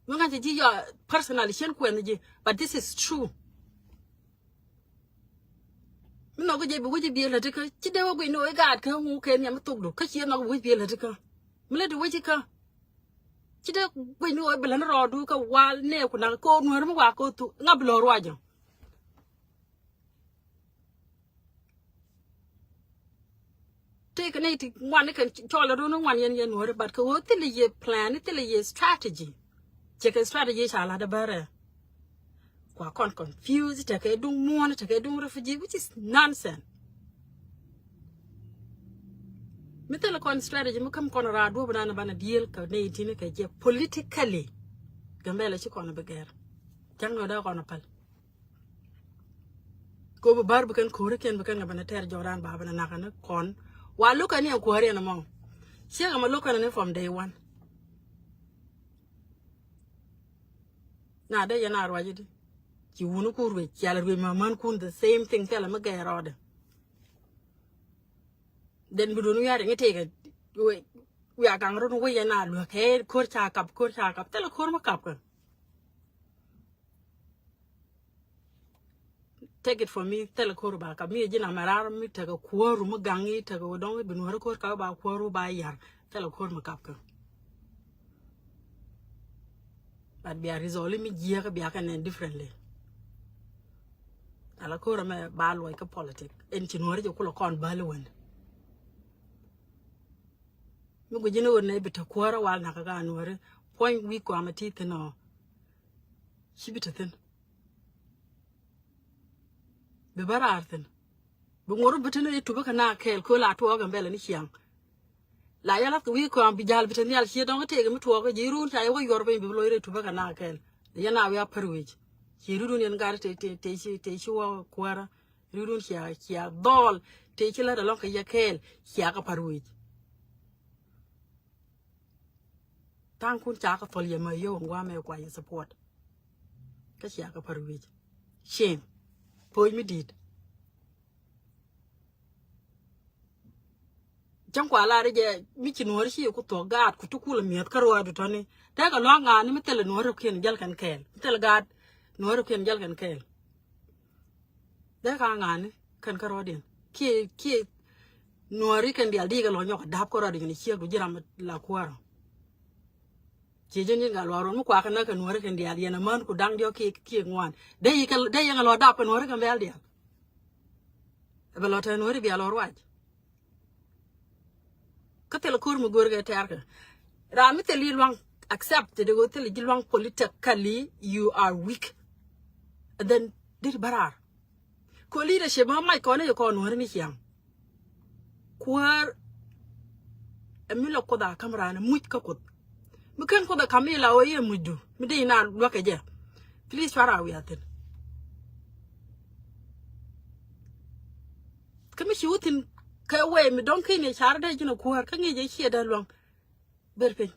Mi ŋa̱c ji̱ yɔ personal cien kuɛn ji̱, but this is true. Mi nhɔk ji̱ bi wi̱c biëë läti kä ci dee wä guic ni wä i̱ gaat kä ŋu kɛ nhiam mi thokdu kä ci nhɔk bi wi̱c biëë läti kä. Mi läti wä ci kä ci dee guic ni wä i̱ bi läni rɔɔdu kä wal nɛɛku nak kɛ ɣöö Nuäär mi wak kɛ ɣöö thuk ŋa bi lɔ̱ɔ̱r ruacä. Tëëkɛ nɛy ti ŋuan ni kɛn cɔl run ni ŋuan yɛn yɛn Nuäri, but kɛ ɣöö thilɛ yɛ plan, thilɛ yɛ strategy. Cɛ kɛ strategy ca la̱t bärɛ. Kua kɔn confuse, tekɛ duŋ muɔ̱ɔ̱n, tekɛ duŋ refugee, which is nonsense. Mi thilɛ kɔn strategy mi käm kɔn raar duɔ̱p nan banɛ deal kɛ nɛy ti ni kɛ jɛ politically. Gambɛla ci kɔn bi gɛr. Cäŋ ni wä dee kɔn päl. Ko bi bär bi kɛn ko̱ri kɛn bi kɛn kɛ bɛn tɛr jɔran ba bɛn nakä ni kɔn. Wa lo̱k kɛn ni kuäri ɛn mɔ. Ciek ɛmɛ lo̱k kɛn ni from day one. Na dee yɛn a ruac di. Ci wuni ku ruec, ci ala ruec ma män kun the same thing thilɛ mi gɛɛ rɔɔdɛ. Then bi duun wiaa riŋ itek ɛ wiaa gaŋ run wec yɛn a luäk kɛ ko̱r ca kap, ko̱r ca kap thilɛ ko̱r mi kap kɛ. Take it from me, thilɛ ko̱r ba kap mi ji̱n amɛ raar mi tekɛ kuäär mi gaŋ i̱ tekɛ wä dɔŋ i̱ bi Nuäri ko̱r kap ba kuäär ba yar thilɛ ko̱r mi kap kɛ. But bia result mi jiäkä bia kɛ nɛn differently. Ala ko̱r amɛ ba luɔc kä politic ɛn ci Nuäri jɛ kulɛ kɔn bäli wen. Mi guic ji̱n i̱ ɣöö nɛy bi te kuäärä wal nakä ka Nuäri puɔ̱ny wi̱i̱ kɔamɛ ti thi̱n ɔ. Ci bi te thi̱n. Bi bä raar thi̱n. Bi ŋuɔ̱t bi te ni i̱ tupä kɛ na kɛɛl köl a tuɔɔk ɛn bɛlɛ ni ciaŋ. La yɛ lath kɛ wi̱i̱ kɔam bi ja̱l bi te nhial ciɛ dɔ̱ŋ i̱ tëëk mi tuɔɔk i̱ ji̱ run ca yɛ wä yuɔr piny bi loc rɛy tupä kɛ na kɛɛl. Yɛn a wi̱i̱ a pär wec. Ci run yɛn gat te te te ci te ci wä kuäärä. Ri run cia cia dhɔl te ci lät alɔŋ kɛ yɛ kɛɛl cia kɛ pa̱r wec. Tha̱a̱ŋkun ca kɛ thɔl yɛ mɛ yio̱w ɛn gua̱a̱mɛ kua yɛ support. Kä cia kɛ pär wi̱c. Shame. Po̱o̱c mi di̱i̱t. Cäŋ kua lar jɛ mi ci nuɔ̱ɔ̱ri ci ku thuɔ̱k gaat ku ti kulɛ mi̱eth kä ruaadu tɔ̱ni. Tekɛ lua̱ŋ ŋa̱a̱ni mi thilɛ nuɔ̱ɔ̱ri kiɛn jäl kɛn kɛɛl. Mi thilɛ gaat nuɔ̱ɔ̱ri kiɛn jäl kɛn kɛɛl. Dee ka ŋa̱a̱ni kɛn kä ruaadiɛn. Kiɛ, kiɛ nuɔ̱ɔ̱ri kɛn diaal di kɛ lɔ nyɔk a da̱a̱p kä ruaadu jɛn ciek du ji̱ ram la kuäärä. Ci ji̱n ji̱n gal luaar ruɔ̱n mi kuakä näk kɛ nuɔ̱ɔ̱ri kɛn diaal yɛn a män ku da̱ŋ diɔ̱k kiɛ, kiɛ ŋuan. Dee yi kɛ, dee yɛn a lɔ da̱a̱p kɛ nuɔ̱ɔ̱ri kɛn bɛl diaal. Ɛ bɛ lɔ te nuɔ̱ɔ̱ri bia lɔ ruac. Kä thil ko̱r mi go̱o̱r kɛ tɛ̈r kɛ. Ram mi thil yi luaŋ accept, te de ɣöö thil yi luaŋ politically, you are weak. And then dit bä raar. Kɛ leadership ma mac kɔn i̱ kɔn nuɔ̱ɔ̱ri ni ciaŋ. Kuäär ɛ mi lɔ Kuoth a ka̱m raan muc kä Kuoth. Mi ken Kuoth a ka̱m i̱ la ɣöö i̱ mucdu mi dee ina luäk kɛ jɛ. Please, cuarɛ a wiathin. Kä mi ci wä thi̱n kɛ wee mi dɔ̱ŋ ken i̱ car dee ji̱n a kuäär kä ŋi̱i̱c ɛ ciɛ dee luäŋ. Ber piny.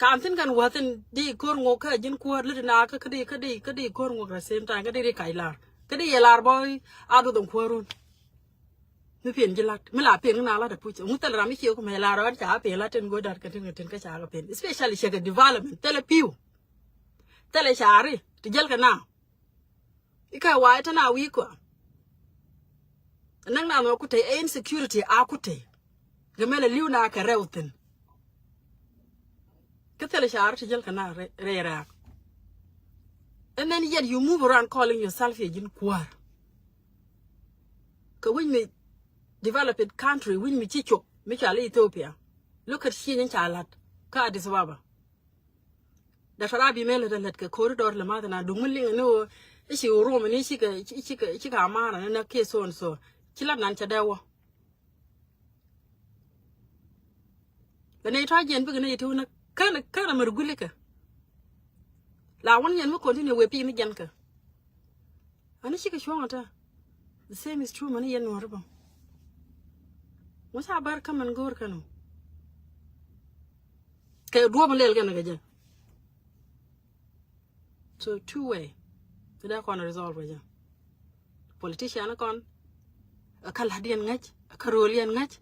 Ka̱n thi̱n kɛn wäthin di ko̱r ŋok kä ji̱n kuäär lät na kä, kä di, kä di, kä di ko̱r ŋok at the same time, kä di ri kac lar. Kä di yɛ lar bä a duɔth in kuäärun. Mi piɛn ji̱ lat, mi la piɛn kä na lat a puc. Ŋu thil ram mi cie kumɛ lar ɣän ca piɛn lat tin go̱o̱r dat kɛ tin kɛ tin kä ca kɛ piɛn. Especially cɛ kɛ development. Thilɛ pi̱w. Thilɛ cari ti jäl kɛ na. Ikä wa̱a̱ itän a wi̱i̱ kua. Näk na nhɔk kutɛ ɛ insecurity a kutɛ. Gɛ mɛn a li̱w na kɛ rɛw thi̱n. Kä thilɛ car ti jäl kɛ na rɛy rɛ̈ɛ̈k. And then yet you move around calling yourself yɛ ji̱n kuäär. Kɛ wi̱c mi developed country, wi̱c mi ci cop mi cɔal i̱ Ethiopia. Look at cieŋ in ca la̱t kä Addis Ababa. Doctor Abiy mëë lät a lät kɛ corridor lɛ math na duŋ mi liŋ ni ɣöö i̱ ci Oromo ni cikɛ, cikɛ, cikɛ amana ni näk kiɛ so and so. Ci lat nan cɛ dee wä. Bɛ nɛy tɔ̱ jiɛn bikɛ nɛy ti wä näk kän, kän amär gulikä. La wän yɛn mi continue wee pi̱i̱ mi jiɛn kä. Ani cikɛ cuɔ̱ŋ ata. The same is true mani yɛn nuɔ̱ɔ̱ri bä. Ŋu ca bär kä mɛn go̱o̱r kɛn ɔ. Kɛ duɔ̱ɔ̱p in lɛl kɛn kɛ jɛ. So two way. Ti dee kɔn resolve kɛ jɛ. Politician kɔn. A kä la̱t yɛn ŋäc. A kä ro̱o̱l yɛn ŋäc.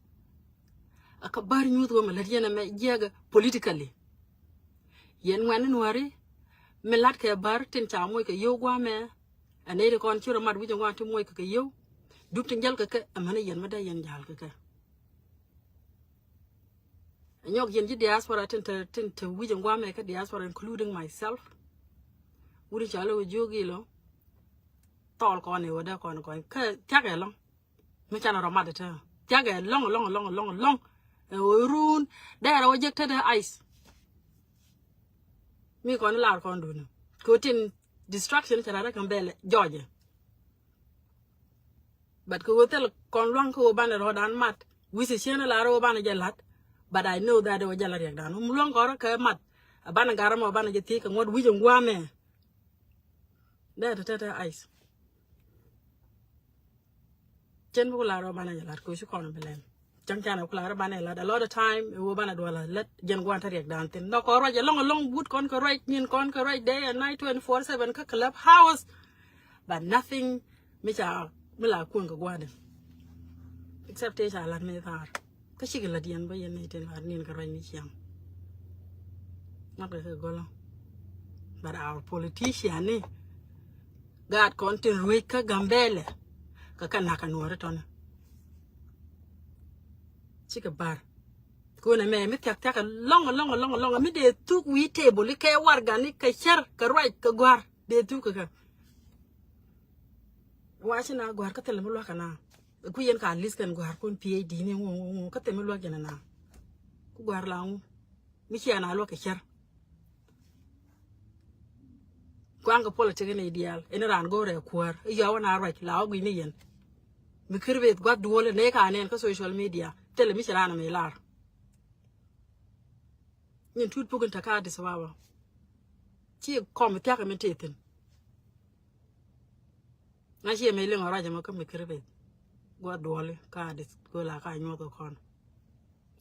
A kä bär nyuuth wä mɛ lät yɛn ɛmɛ jiɛkɛ politically. Yɛn ŋuɛ̈ni nuääri mi la̱t kɛ bär tin ca moc kɛ yio̱w gua̱a̱mɛ. Ɛ nɛy ti kɔn ci rɔ mat wi̱c in gua̱a̱n ti moc kɛ kɛ yio̱w. Dup tin jäl kɛ kɛ ɛmɛni yɛn mi dee yɛn ja̱l kɛ kɛ. Ɛ nyɔk yɛn ji̱ diaspora tin te, tin te wi̱c in gua̱a̱mɛ kä diaspora including myself. Wut in ca lo̱k jiök ilɔ. Thɔɔl kɔn i̱ wä dee kɔn kɔn kä thia̱k ɛlɔ̱ŋ. Mi canɛ rɔ mat ɛ te thia̱kɛ lɔ̱ŋ lɔ̱ŋ lɔ̱ŋ lɔ̱ŋ lɔ̱ŋ. Ɛ ɣöö run dɛɛrɛ wä jek te dee ice. Mi kɔn lar kɔn duni kɛ wä tin destruction cɛ rat rɛ kɛn bɛl jɔɔcɛ. But kɛ wä thil kɔn luaŋ kɛ wä banɛ rɔɔdan mat wi̱c cien lar wä banɛ jɛ lat. But I know that wä jɛ la riɛkdan wä mi luaŋ kɔn rɔ kɛ mat. A banɛ gar mɔ banɛ jɛ thiec kɛ ŋuɔ̱t wi̱c in gua̱a̱mɛ. Dee te te te ice. Cien bi ku lar rɔ banɛ jɛ lat koci kɔn bi lɛn. Cäŋ canɛ ku lar rɔ banɛ lat a lot of time. Iwä banɛ duɔl a lät jɛn guan te riɛk dan thin nɔ kɔn ruac alɔŋ alɔŋ but kɔn kɛ ruac nyin kɔn kɛ ruac day and night twenty four seven kä club house. But nothing. Mi ca mi la kuɔn kɛ guadɛ. Except te ca lat mi thar. Kä cikɛ lät yɛn bä yɛn ni tin lar nin kɛ ruac mi ciaŋ. Ŋa̱t kɛ kɛ gɔlɔ. But our politician ni gaat kɔn tin ruec kä Gambɛlɛ. Kɛ kɛ nak kɛ nuɔri tɔni. Cikɛ bar. Kɛ wunɛ mɛ mi thiak thiak lɔŋ lɔŋ lɔŋ lɔŋ mi dee thuk wi̱i̱ table kɛ wargani kɛ cär kɛ ruac kɛ guar dee thuk kɛ kɛ. Waci na guar kä thilɛ mi luak kɛ na. Ku yɛn ka lis kɛn gua̱a̱r kun P H D ni ŋu ŋu ŋu kä thil mi luäk jɛn ɛna. Ku gua̱a̱r la ŋu mi cia na luäk kɛ cär. Kuaŋ kɛ politik ni diaal ɛn raan go̱o̱rɛ kuäär i̱ yɔw ɛna ruac la ɔ gui̱ni yɛn. Mi kir beth gua̱th duɔl ɛ nɛy ka nɛn kä social media thilɛ mi ci raan ɛmɛ lar. Nyin tut pukin te ka Addis Ababa. Ci kɔm thia̱k ɛmɛ tëë thi̱n. Ŋa̱c yɛ mëë liŋ ɔ ruac ɛmɔ kä mi kiri beth. Guɔ duɔli ka Addis go̱o̱la ka nyuɔth kɛ kɔn.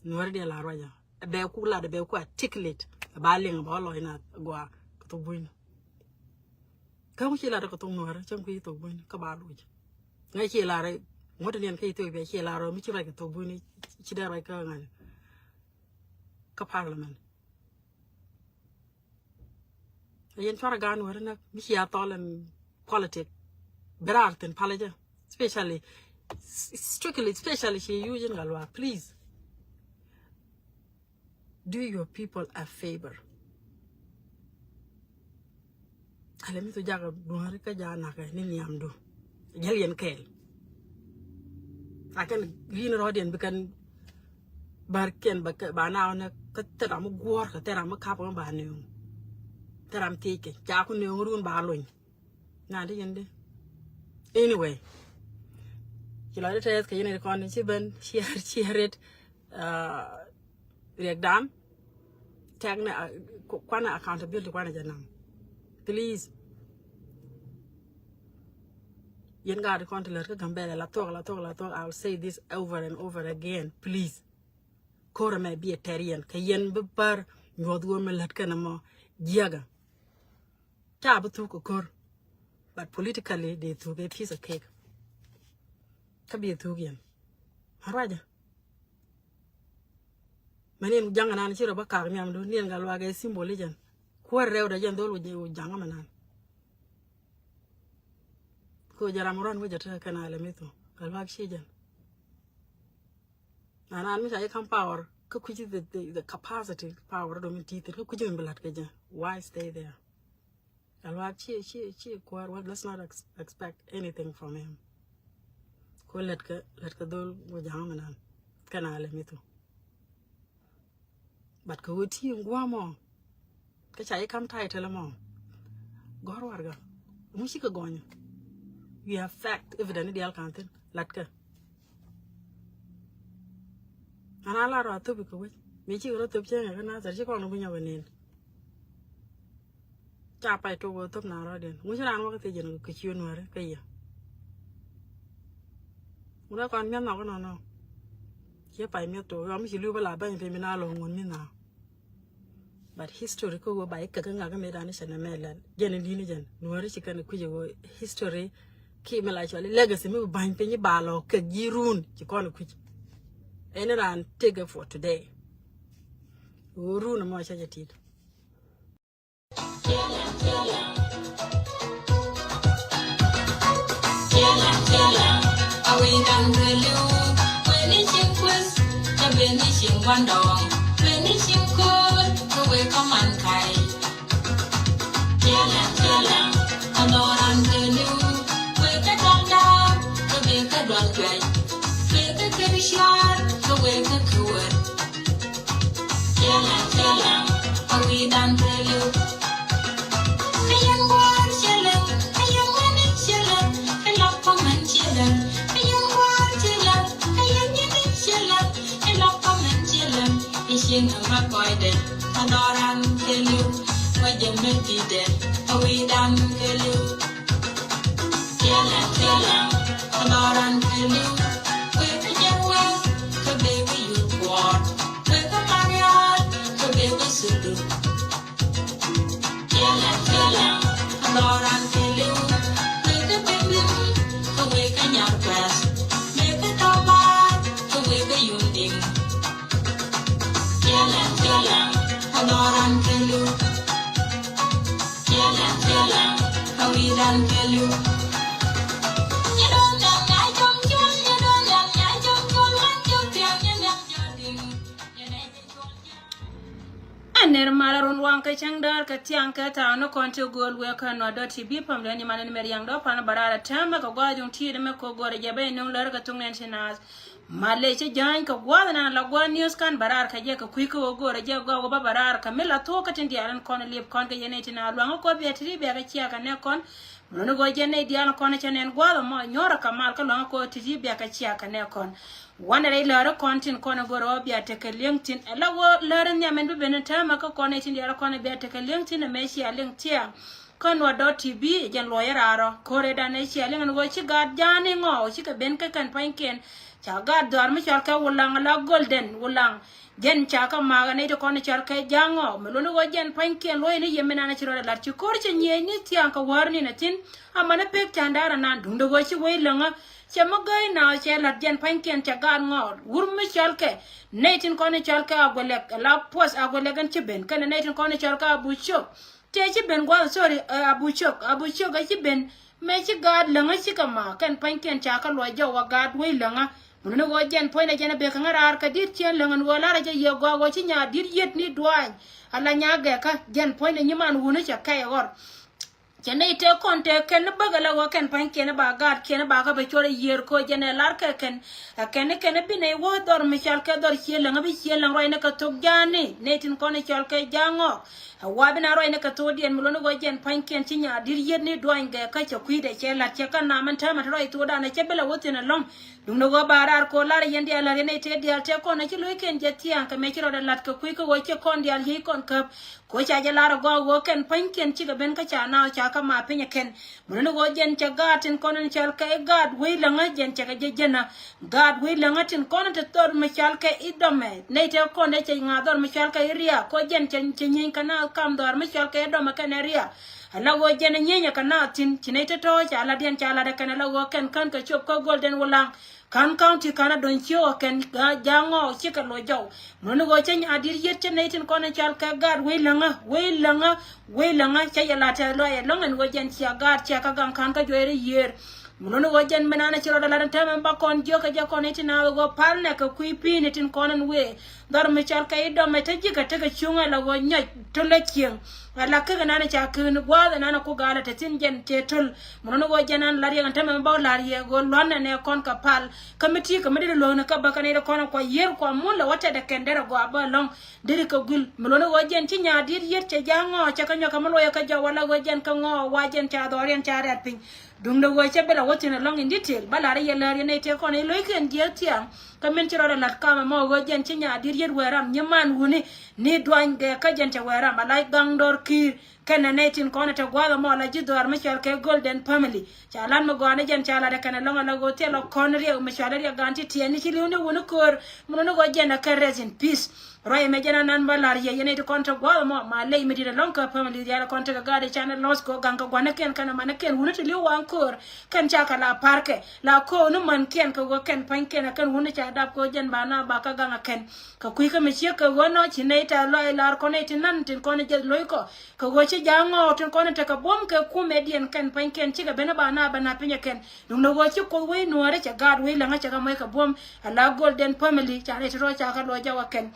Nuɔri diɛ la ruac ɔ. bɛ ku lat, bɛ ku articulate, ba liŋ ba lɔc na gua kɛ thok buny. Kä ŋu ci lat kɛ thok nuɔrɛ cäŋ ku ci thok buny kä ba luc. Ŋa ci lat ŋuɔt niɛn kä Ethiopia ci lat rɔ mi ci ruac kɛ thok buny ci dee ruac kä ŋa̱n kä parliament. Yɛn cuarɛ gan wärä näk mi cia thɔl in politic. Bi raar thin palä jɛ, especially, strictly, especially ci yuc in Gatluak. Please do your people a favor. Alɛ mi thu jakɛ duɔ̱ɔ̱ri kä ja nakɛ ni niamdu. Jäl yɛn kɛɛl. Akɛn rin rɔɔdiɛn bi kɛn bär kɛn ba kɛ, ba na wä nɛ kä thɛt ram mi guɔ̱ɔ̱r kɛ thɛt ram mi kap kɛ ba nööŋ. Thɛt ram thiec kɛ ca ku nööŋ run ba lony. Na di yɛn di. Anyway, ci lɔcdä tɛth kɛ yɛn ri kɔn ci ben share, share it. Riɛk dan tɛk ni kuanɛ accountability kuanɛ jɛ naŋ. Please. Yɛn gaat kɔn ti lät kä Gambɛlɛ la thuɔk, la thuɔk, la thuɔk. I'll say this over and over again. Please. Ko̱r ɛmɛ bi ɛ tɛr yɛn kɛ yɛn bi bär nyuɔth wä mi lät kɛn ɛmɔ jiɛkɛ. Ca bi thuk kɛ ko̱r. But politically dee thuk ɛ piece of cake. Kä bi ɛ thuk yɛn. Aruacä. Mɛ niɛn ku jaŋ anan ci rɔ bä kak niamdu niɛn Gatluak ɛ symbol i̱ jɛn. Kuäär rɛwdɛ jɛn dhol ku jaŋ mɛ nan. Ko jɛ ram ruan wecä te kɛn alɛ mi thu Gatluak ci jɛn. Anan mi ca yi kam power kä kui̱ci the, the, the capacity power dom in tithin kä kui̱ci mi bi lat kɛ jɛ. Why stay there? Gatluak ci, ci, ci kuäär wä, let's not ex-, expect anything from him. Ko lät kɛ, lät kɛ dhol wä ja̱a̱ŋ mi nan kɛn alɛ mi thu. But kɛ wä ti in gua̱a̱ mɔ kä ca yi kam title mɔ. Gɔ̱r warɛga. Mu ci kɛ gɔnyä. We have fact evidence dial kan thin. Lat kɛ. An a lar rɔ a thop ikɛ wec mi ci kɛ rɔ thop cieŋ kɛ na thɛr ci kɔn wec nyɔk inin. Ca pay tok wä thop na rɔ diɛn ŋuci ran wä kɛ thiec jɛn kɛ ci wä nuäri kɛ yɛ. Wä kɔn miɛth nɔk inɔnɔ. Ciɛ pay miɛth tok yɔm ci lup ala bɛny piny mi na lɔ ŋun mi na. But history kä wä ba ikä kä ŋak mi dan icha na mɛ lɛl jɛn in dini jɛn nuɔri ci kɛn kui̱ wä history. Ki mi la cɔli legacy mi bany piny ba lɔ kɛ ji run ci kɔn kui̱. Ɛn ran take it for today. Wä run mɔ cha jɛ tit. Ɛn nɛr mal a run waŋ kɛ cäŋ däär kɛ thiaŋ kɛ ta̱a̱ ni kɔn ti gööl wek kä nuɔt dɔ̱t ti bi pam lɛn iman in mɛr yaŋ dɔ̱ pan bä raar a täämɛ kɛ gua̱a̱th duŋ ti̱i̱t mɛ kɛ go̱r a jɛ ben nuŋ lär kɛ thuŋ nɛn ti naath. Mal lɛ ci jäny kɛ gua̱a̱th naan la gua̱a̱th news kan bä raar kɛ jɛ kɛ kui̱ kä wä go̱r a jɛ gɔw wä bä bä raar kɛ mi la thuɔ̱k kä tin diaal in kɔn lip kɔn kɛ yɛn nɛy ti naath luaŋ kä kuɔth bia ti ri bia kɛ cia kɛ nɛ kɔn. Mɛ ni go̱ jɛ nɛy diaal in kɔn cɛ nɛn gua̱a̱th ɛmɔ nyɔr a kɛ mal kä luaŋ kä kuɔth ti ri bia kɛ cia kɛ nɛ kɔn. Wanɛ rɛy lääri kɔn tin kɔn ɛ go̱rɛ ɣöö bia tekɛ li̱eŋ tin ɛ la ɣöö lääri nhiam ɛn bi ben in täämɛ kä kɔn ɛ tin diaal kɔn ɛ bia tekɛ li̱eŋ tin ɛ mëë cia li̱eŋ tiɛɛŋ. kä Nuer dot T V, jɛn luɔyä raarɔ. Ko̱rɛ dan ɛ cia liŋ ɛn ɣöö ci gaat ja̱a̱ni ŋɔɔk cikɛ ben kä kɛn pa̱nykiɛn. Ca gaat dhɔaar mi cɔal kɛ Wulaŋ la Golden Wulaŋ. Jɛn ca kä ma̱a̱k ɛ nɛy ti kɔn cɔal kɛ Ja̱a̱ŋ ŋɔɔk. Mi luɔ̱ni ɣöö jɛn pa̱nykiɛn luɔyɛ ni yɛ mi naan ci rɔɔdɛ lat ci ko̱r cɛ nyiëëc ni thia̱a̱ŋ kɛ wäär ni̱n ɛ thi̱n. Amäni pek ca̱n da̱a̱r ɛnan duundɛ ɣöö ci wec läŋä. Cɛ mi gäi na cɛ la̱t jɛn pa̱nykiɛn cɛ gaat ŋɔɔr wur mi cɔalkɛ nɛy tin kɔn in cɔalkɛ Aguelɛk la puɔth Aguelɛk in ci ben kɛnɛ nɛy tin kɔn in cɔalkɛ Abucök. Tëë ci ben gua̱th, sorry, eh, Abucök, Abucök a ci ben. Mëë ci gaat läŋä cikɛ ma kɛn pa̱nykiɛn ca kä luɔc jɔw a gaat wec läŋä. Mun ni ɣöö jɛn puɔ̱nydɛ jɛn a bek kä ŋä raar kɛ di̱t ciën läŋä ni ɣöö la̱rä jɛ yiëë gɔaa ɣöö ci nya di̱t yiet ni duaany. Ala nya gɛkä jɛn puɔ̱nydɛ nyiman wuni cɛ kɛy ɣɔr. Cɛ nɛy tëë kɔn tëë kɛn ni bäkɛ la ɣöö kɛn pa̱nykiɛn ba gaatkiɛn ba kä bɛ cuɔr yiëër koc jɛn ɛ lar kɛ kɛn. Ɛ kɛn ni kɛn bi nɛy wä dhɔr mi cɔal kɛ dhɔr ciëë läŋ bi ciëë läŋ ruacni kɛ thok ja̱a̱ni nɛy tin kɔn cɔal kɛ Ja̱a̱ŋ ŋɔɔk. Ɛ wa bi na ruacni kɛ thokdiɛn mi luɔ̱ni ɣöö jɛn pa̱nykiɛn ci nya di̱t yiet ni duany gɛ kä cɛ kui̱dɛ cɛ la̱t cɛ kä nam ɛn täämɛ te ruac thokdan ɛ cɛ bi la wä thi̱n ɛlɔ̱ŋ. Duundɛ ɣöö ba raar ko̱ lar yɛn diaal la̱r yɛn nɛy tëë diaal tëë kɔn ɛ ci lo̱ckiɛn jɛ thia̱a̱ŋ kɛ mëë ci rɔɔdɛ la̱t kɛ kui̱ kä ɣöö cɛ kɔn diaal yiëë kɔn käp. Ko ca jɛ lar agɔaa ɣöö kɛn pa̱nykiɛn cikɛ ben kä ca naath ca kä ma piny ɛ kɛn. Mun ni ɣöö jɛn cɛ gaat tin kɔn in cɔal kɛ i̱ gaat wec läŋä jɛn cɛ kɛ jɛ jɛn a. Gaat wec läŋä tin kɔn in te dhɔr mi cɔal kɛ i̱ dɔmɛ nɛy te kɔn dee cɛ ŋa̱a̱ dhɔr mi cɔal kɛ i̱ riaak ko jɛn cɛ cɛ nyieny kɛ naath kam dhɔaar mi cɔal kɛ i̱ dɔmɛ kɛnɛ riaak. Ala ɣöö jɛn ɛ nyieny ɛ kɛ naath thi̱n ci nɛy te tɔ̱ ca la̱tdiɛn ca la̱t ɛ kɛn ala ɣöö kɛn kän kɛ cop kä Golden Wulaŋ. Ka̱n county ka̱n a do̱ny ciöök ɛ kɛn Ja̱a̱ŋ ŋɔɔk cikɛ loc jɔw. Mun ni ɣöö cä nya di̱t yiet cä nɛy tin kɔn in cɔal kɛ gaat wec läŋä wec läŋä wec läŋä cä yɛ la̱t tɛth lɔaac ɛlɔ̱ŋ ɛn ɣöö jɛn cia gaat cia kä gaŋ ka̱n kä juɔc rɛy yiëër. Mun ni ɣöö jɛn mi naan ci rɔɔdɛ la̱t ɛn täämɛ ba kɔn jiök kɛ jɛ kɔn i̱ tin a ɣöö pal nɛ kɛ kui̱ pi̱i̱ni tin kɔn in wëë. Dhɔr mi cɔal kɛ i̱ dɔmɛ te ji̱ kɛ tekɛ cuŋ ala ɣöö nyɔc te lä cieŋ. Ala kek ɛnan ca kek ni gua̱a̱th ɛnan ku galɛ te thi̱n jɛn tëë töl. Mun ni ɣöö jɛn an la̱r yɛ kɛn tämɛ mi bä la̱r yɛ ɣöö lua̱n ɛnɛ kɔn kɛ pal. Kä mi ti̱i̱ kɛ mi deri lo̱o̱ni kä bä kɛn i̱ kɔn kua yier kua mun lɛ wä tɛt ɛ kɛn derɛ gɔaa bä ɛlɔ̱ŋ. Deri kɛ guil mi luɔ̱ni ɣöö jɛn ci nya diet yiet cɛ Ja̱a̱ŋ ŋɔɔk cɛ kɛ nyɔk kɛ mi luɔyɛ kä jɔw wala ɣöö jɛn kɛ ŋɔɔk wa jɛn ca dhɔriɛn ca rɛ̈t piny. Duundɛ ɣöö cɛ bi la wä thi̱n ɛlɔ̱ŋ in detail bä la̱r yɛ läär yɛ nɛy tëë kɔn i̱ lo̱ckiɛn jiääk thia̱a̱ŋ. Kä min ci rɔɔdɛ la̱t kamɛ mɔ ɣöö jɛn ci nya diet yiet wee ram nyiman wuni ni duany gɛ kä jɛn cɛ wee ram a lac gaŋ dɔr ki̱i̱r. Kɛnɛ nɛy tin kɔn ɛ te gua̱a̱th ɛmɔ la ji̱ dhɔaar mi cɔal kɛ Golden Family. Ca lat mi gɔaa ni jɛn ca lat ɛ kɛnɛ lɔ̱ŋ ala ɣöö thilɛ kɔn riɛk mi cɔal ɛ riɛk gan ti tiɛɛni ci li̱w ni wuni köör. Mun ni ɣöö jɛn ɛ kɛ rest in peace. Ruac ɛmɛ jɛn anan bä la̱r yɛ yɛn nɛy ti kɔn te gua̱a̱th ɛmɔ ma ley mi di̱t ɛlɔ̱ŋ kä family diaal kɔn tekɛ gaat i̱ canɛ lɔs kɛ ɣöö gaŋ kɛ gua̱n ni kɛn kɛnɛ man ni kɛn wuni ti li̱w waŋ köör. Kɛn ca kɛ la pa̱r kɛ la köör ni man kɛn kɛ ɣöö kɛn pa̱ny kɛn ɛ kɛn wuni ca dap kɛ ɣöö jɛn ba na ba kä gaŋ ɛ kɛn. Kɛ kui̱ kä mi ciek kɛ ɣöö nɔ ci nɛy tɛth lɔaac la̱r kɔn nɛy ti nan tin kɔn jɛ lo̱ckɔ. Kɛ ɣöö ci Ja̱a̱ŋ ŋɔɔk tin kɔn tekɛ buɔ̱m kɛ kumɛdiɛn kɛn pa̱nykiɛn cikɛ ben a ba na ba na piny ɛ kɛn. Duundɛ ɣöö ci Kuoth wec nuɔ̱ɔ̱ri cɛ gaat wec läŋä cɛ kɛ moc kɛ buɔ̱m. Ala Golden Family ca nɛy ti rɔ̱ ca kɛ luɔc jɔw ɛ kɛn.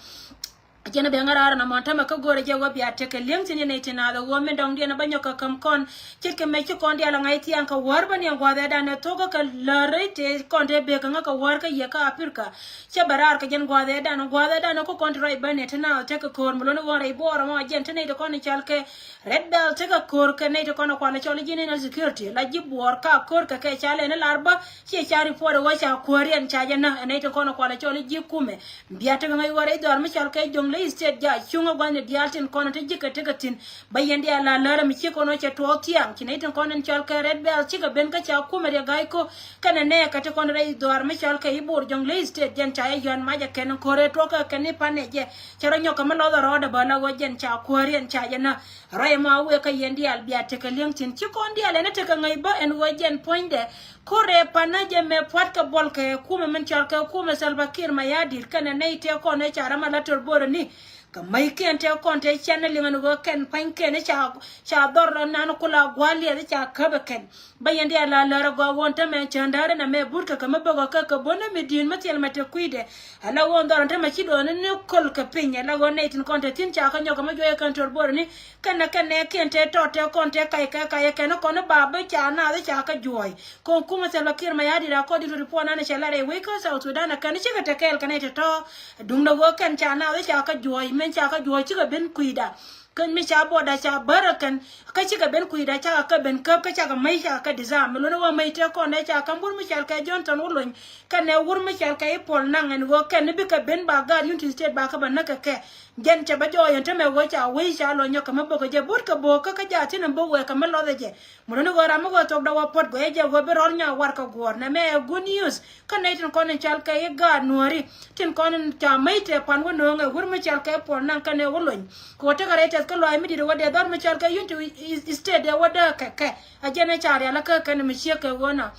Cɛn bɛ ŋa̱r aarä na mɔn tämɛ kä go̱rɛ jɛ wä bia tekɛ li̱eŋ thi̱n yɛn nɛy ti naath ɛ ɣöö min dɔ̱ŋdiɛn ɛ bä nyɔk kɛ käm kɔn. Ce̱tkɛ mɛ ci kɔn diaal ɛ ŋa̱c thia̱a̱ŋ kɛ wäär bä ni ɛn gua̱a̱th ɛ danɛ thok kä kɛ läri tëë kɔn tëë bek kɛ ŋä kɛ wäär kä yɛ kä Aprika. Cä bɛ raar kɛ jɛn gua̱a̱th ɛ danɛ gua̱a̱th ɛ danɛ ku kɔn ti ruac bä ni ti naath tekɛ köör mi luɔ̱ni ɣöö rɛy Bor ɛmɔ jɛn ti nɛy ti kɔn ni cɔal kɛ Red Belt tekɛ köör kɛ nɛy ti kɔn ɛ kualɛ cɔl i̱ ji̱ national security la ji̱ Buɔɔr ka köör kɛ kɛ ca lɛn i̱ lar bä. Ciɛ ca report ɛ ɣöö ca kuäär yɛn ca jɛ näk ɛ nɛy ti kɔn ɛ kualɛ cɔl i̱ ji̱ kumɛ. Bia tekɛ ŋäc ɣöö rɛy dhɔaar mi cɔal kɛ Jonglei State ja cuŋä gua̱thni diaal tin kɔn te ji̱ kɛ tekɛ thi̱n. Bä yɛn diaal la lärä mi ci kɔn ɣöö cɛ tuɔɔk thiaŋ ci nɛy tin kɔn in cɔal kɛ Red Belt cikɛ ben kä ca kumɛ riɛ ga̱a̱c ko̱. Kɛnɛ nɛɛkɛ ti kɔn rɛy dhɔaar mi cɔal kɛ i̱ Bor Jonglei State jɛn ca yɛ yɔ̱a̱n mac ɛ kɛn in ko̱r ɛ tuɔɔk kɛ kɛn i̱ pan ɛ jɛ. Cɛ rɔ nyɔk kɛ mi lɔth ɛ rɔɔdɛ bä la ɣöö jɛn ca kuäär yɛn ca jɛ näk. Rɔy ɛmɔ a wëë kä yɛn diaal bia tekɛ li̱eŋ thi̱n ci kɔn diaal ɛn ɛ tekɛ ŋäc bä ɛn ɣöö jɛn puɔ̱nydɛ. Ko̱rɛ panä jɛ mɛ pua̱t kɛ buɔl kɛ kumɛ min cɔal kɛ kumɛ Salva Kiir Mayardit kɛnɛ nɛy tëë kɔn ëë ca ram a la tɔr borɛ ni. Kɛ mäckiɛn tëë kɔn tëë cɛn ni liŋ ɛn ɣöö kɛn pa̱nykiɛn i̱ ca, ca dhɔr rɔ nan kula gua̱a̱r liɛth i̱ ca käp ɛ kɛn. Bä yɛn diaal la lär ɛ gɔaa ɣöö tämɛ cäŋ däärä nɛmɛ but kɛ kɛ mi bäkɔ kɛ kɛ bo̱n ni mi di̱i̱n mi thil mɛ te kui̱dɛ. Ala ɣöö dhɔr ɛn tämɛ ci do̱n ni köl kɛ piny ala ɣöö nɛy tin kɔn te thi̱n ca kɛ nyɔk kɛ mi juɔc ɛ kɛn tɔr borɛ ni. Kɛnɛ kɛn nɛɛkiɛn tëë tɔt tëë kɔn tëë kac kɛ kac ɛ kɛn kɔn i̱ ba bi ca naath i̱ ca kɛ juɔ̱ɔ̱c. Kɔn kumɛ Salva Kiir Mayardit according to report nanɛ cɛ lat rɛy wec kä South Sudan ɛ kɛn cikɛ te kɛɛl kɛ nɛy tɔ̱tɔ̱. Duundɛ ɣöö kɛn ca naath i̱ ca kä juɔ̱ɔ̱c min ca kä juɔ̱ɔ̱c cikɛ ben kui̱da. Kä mi ca border ca bär ɛ kɛn, kä cikɛ ben kui̱da cakɛ kɛ ben käp, kä cakɛ mäc cakɛ kɛ disarm. Mi luni wä mäc tëë kɔn ɛ ca käm wur mi cɔal kɛ Johnson Wulony kɛnɛ wur mi cɔal kɛ I̱ Puɔl Naŋ, ɛn ɣöö kɛn ni bikɛ ben ba gaat Unity State ba kɛ bä näk kɛ kɛ. Jɛn cɛ bä jɔɔc ɛn tämɛ ɣöö ca wec ca lɔ nyɔk kɛ mi bok kɛ jɛ, but kɛ bok kä kä jaa thi̱n ɛn bok wɛɛk kɛ mi lɔth ɛ jɛ. Mi luni ɣöö ram mi ɣöö thokdɛ wä puɔt guɛc jɛ ɣöö bi rɔl nya war kɛ guɔ̱ɔ̱r. Nɛmɛ ɛ good news. Kä nɛy tin kɔn in cɔal kɛ i̱ gaat Nuääri tin kɔn in ca mäc tëë pan wä nööŋɛ, wur mi cɔal kɛ I̱ Puɔl Naŋ kɛnɛ Wulony. Kɛ ɣöö tekɛ rɛy tɛth kä lɔaac mi di̱t ɛ wä dee dhɔr mi cɔal kɛ Unity State ɛ wä dee kɛ kɛ. A jɛn ɛ ca rial ɛ kä kɛn mi ciek kɛ ɣöö nɔ.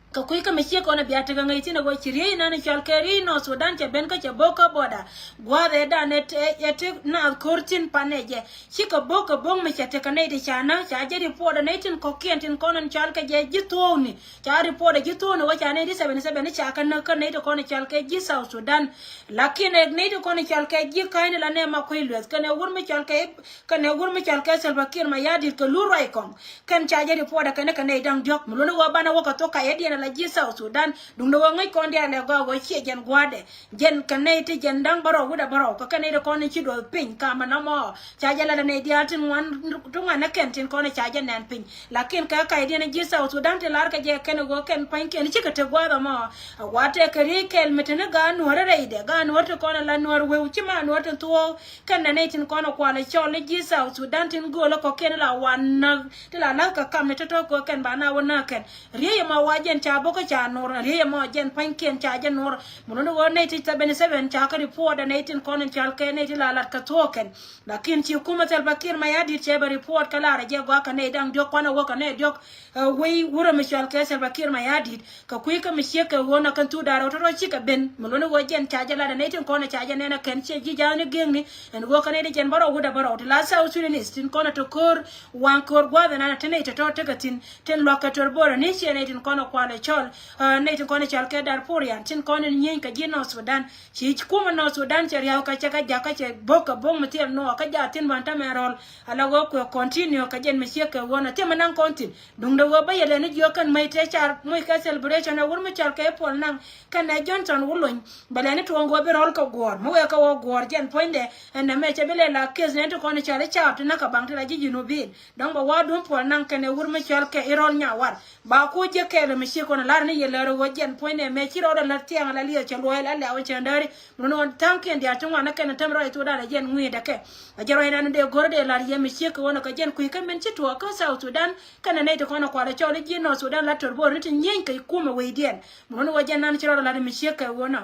Kɛ kui̱ kä mi ciek kɔn ɛ bia tekɛ ŋäc thi̱n ɛ ɣöö ci riey nan cɔal kɛ riey North Sudan cɛ ben kä cɛ bo̱k kä border. Gua̱a̱th ɛ dan ɛ te, ɛ te naath ko̱r thi̱n pan ɛ jɛ. Cikɛ bo̱k kɛ bo̱k mi cɛ tekɛ nɛy ti ca näk, ca jɛ report ɛ nɛy tin kɔ̱kiɛn tin kɔn in cɔal kɛ jɛ ji̱ thuɔ̱ɔ̱kni. Ca report ɛ ji̱ thuɔ̱ɔ̱kni wä ca nɛy ti seventy seven ca kɛ näk kä nɛy ti kɔn in cɔal kɛ ji̱ South Sudan. Lakin ɛ nɛy ti kɔn in cɔal kɛ ji̱ ka̱cni la nɛ ma kui̱ lueth kɛnɛ wur mi cɔal kɛ, kɛnɛ wur mi cɔal kɛ Salva Kiir Mayardit kɛ lur ruac kɔŋ. Kɛn ca jɛ report ɛ kɛn kɛ nɛy da̱ŋ diɔ̱k. Mi luni wä banɛ wä kɛ thok kayɛ diɛn ala ji̱ South Sudan. Duundɛ wä ŋäc kɔn diaal ɛ gɔaa wä ciɛ jɛn gua̱a̱dɛ. Jɛn kɛ nɛy ti jɛn da̱ŋ bärɔw wi̱cdɛ bärɔw kɛ kɛn nɛy ti kɔn in ci duɔth piny kamɛ nɔmɔ. Ca jɛ lat ɛ nɛy diaal tin ŋuan, ti ŋuan ɛ kɛn tin kɔn in ca jɛ nɛn piny. Lakin kɛ kayɛ diɛn ji̱ South Sudan ti lar kɛ jɛ kɛn ɛ ɣöö kɛn pa̱nykiɛn cikɛ te gua̱a̱th ɛmɔ. A gua̱a̱th tɛk kɛ riey kɛɛl mi te ni gaat Nuäär rɛydɛ, gaat Nuäär ti kɔn in la Nuäär weu ci ma Nuäär tin thuɔ̱ɔ̱k. Kɛn nɛ nɛy tin kɔn ɛ kual ɛ cɔl i̱ ji̱ South Sudan tin gööl ɛ kɔ̱kiɛn in la wan näk ti la la̱th kɛ kam ni tɔ̱tɔ̱ kɛ kɛn ba na wä näk kɛn. Riey ɛmɔ wa jɛn ca bo̱k kä ca nuɔr, riey ɛmɔ jɛn pa̱nykiɛn ca jɛ nuɔr. Mi luni ɣöö nɛy ti seventy seven ca kɛ report ɛ nɛy tin kɔn in cɔal kɛ nɛy ti la lat kɛ thuɔ̱ɔ̱k kɛn. Lakin ci kumɛ Salva Kiir Mayardit cɛ bɛ report kɛ lar ɛ jɛ gua̱a̱k kɛ nɛy da̱ŋ diɔ̱k kuanɛ wä kɛ nɛy diɔ̱k. Ɛ wec wurɛ mi cɔal kɛ Salva Kiir Mayardit. Kɛ kui̱ kä mi ciek kɛ ɣöö nɔ kɛn thuk da̱r rɛw tɔ̱tɔ̱ cikɛ ben. Mi luni ɣöö jɛn ca jɛ lat ɛ nɛy tin kɔn ɛ ca jɛ nɛn ɛ kɛn ciɛ ji̱ ja̱a̱ni gëëkni. Ɛn ɣöö kɛ nɛy ti jɛn bärɔw wi̱cdɛ bärɔw ti la South Sudanese tin kɔn ɛ te ko̱r waŋ ko̱r gua̱a̱th ɛnan ɛ te nɛy tɔ̱tɔ̱ tekɛ thi̱n. Tin lua̱k kɛ tɔr bo̱o̱rä ni ciɛ nɛy tin kɔn ɛ kual ɛ cɔl. Ɛ, nɛy tin kɔn ɛ cɔal kɛ Darfurian tin kɔn in nyieny kɛ ji̱ North Sudan. Ci kumɛ North Sudan cɛ riaw kɛ cɛ kɛ jak kä cɛ bo̱k kɛ bo̱k mi thil nuɔɔk kä jak thi̱n ban tämɛ rɔl. Ala ɣöö kuɛ continue kɛ jɛn mi ciek kɛ ɣöö nɔ thiɛmɛ naŋ kɔn thi̱n. Duundɛ ɣöö bä yɛ lɛ ni jiök kɛn mäc tëë car moc kɛ celebration ɛ wur mi cɔal kɛ I̱ Puɔl Naŋ kɛnɛ Johnson Wulony. Bɛ lɛ ni tuɔɔŋ ɣöö bi rɔl kɛ guɔ̱ɔ̱r mi wëë kɛ ɣöö guɔ̱ɔ̱r jɛn puɔ̱nydɛ. Ɛn nɛmɛ cɛ bi lɛ la case nɛn ti kɔn cɔal i̱ caap ti näk kɛ baŋ ti la ji̱ Junubin. Dɔ̱ŋ bɛ wa̱a̱ duun Puɔl Naŋ kɛnɛ wur mi cɔal kɛ I̱ Rɔl Nyawar. Ba ku jiäk kɛɛl mi ci kɔn lar ni yɛ lär ɣöö jɛn puɔ̱nydɛ mɛ ci rɔɔdɛ lät thiaŋ la liɛth cɛ luɔ̱ɔ̱c la lɛ̈w cɛ dääri. Mi luni ɣöö tha̱a̱ŋkiɛn diaal ti ŋuan ni kɛn tämɛ rɔy thokdan ɛ jɛn ŋui̱dɛ kɛ. A jɛ rɔy nan dee go̱r dee lar yɛ mi ciek kɛ ɣöö nɔ kɛ jɛn kui̱ kä min ci tuɔɔk kä South Sudan kɛnɛ nɛy ti kɔn ɛ kual ɛ cɔl i̱ ji̱ North Sudan la tɔr bo̱o̱r ni ti nyieny kɛ kumɛ wecdiɛn. Mi luni ɣöö jɛn nan ci rɔɔdɛ lar mi ciek kɛ ɣöö nɔ.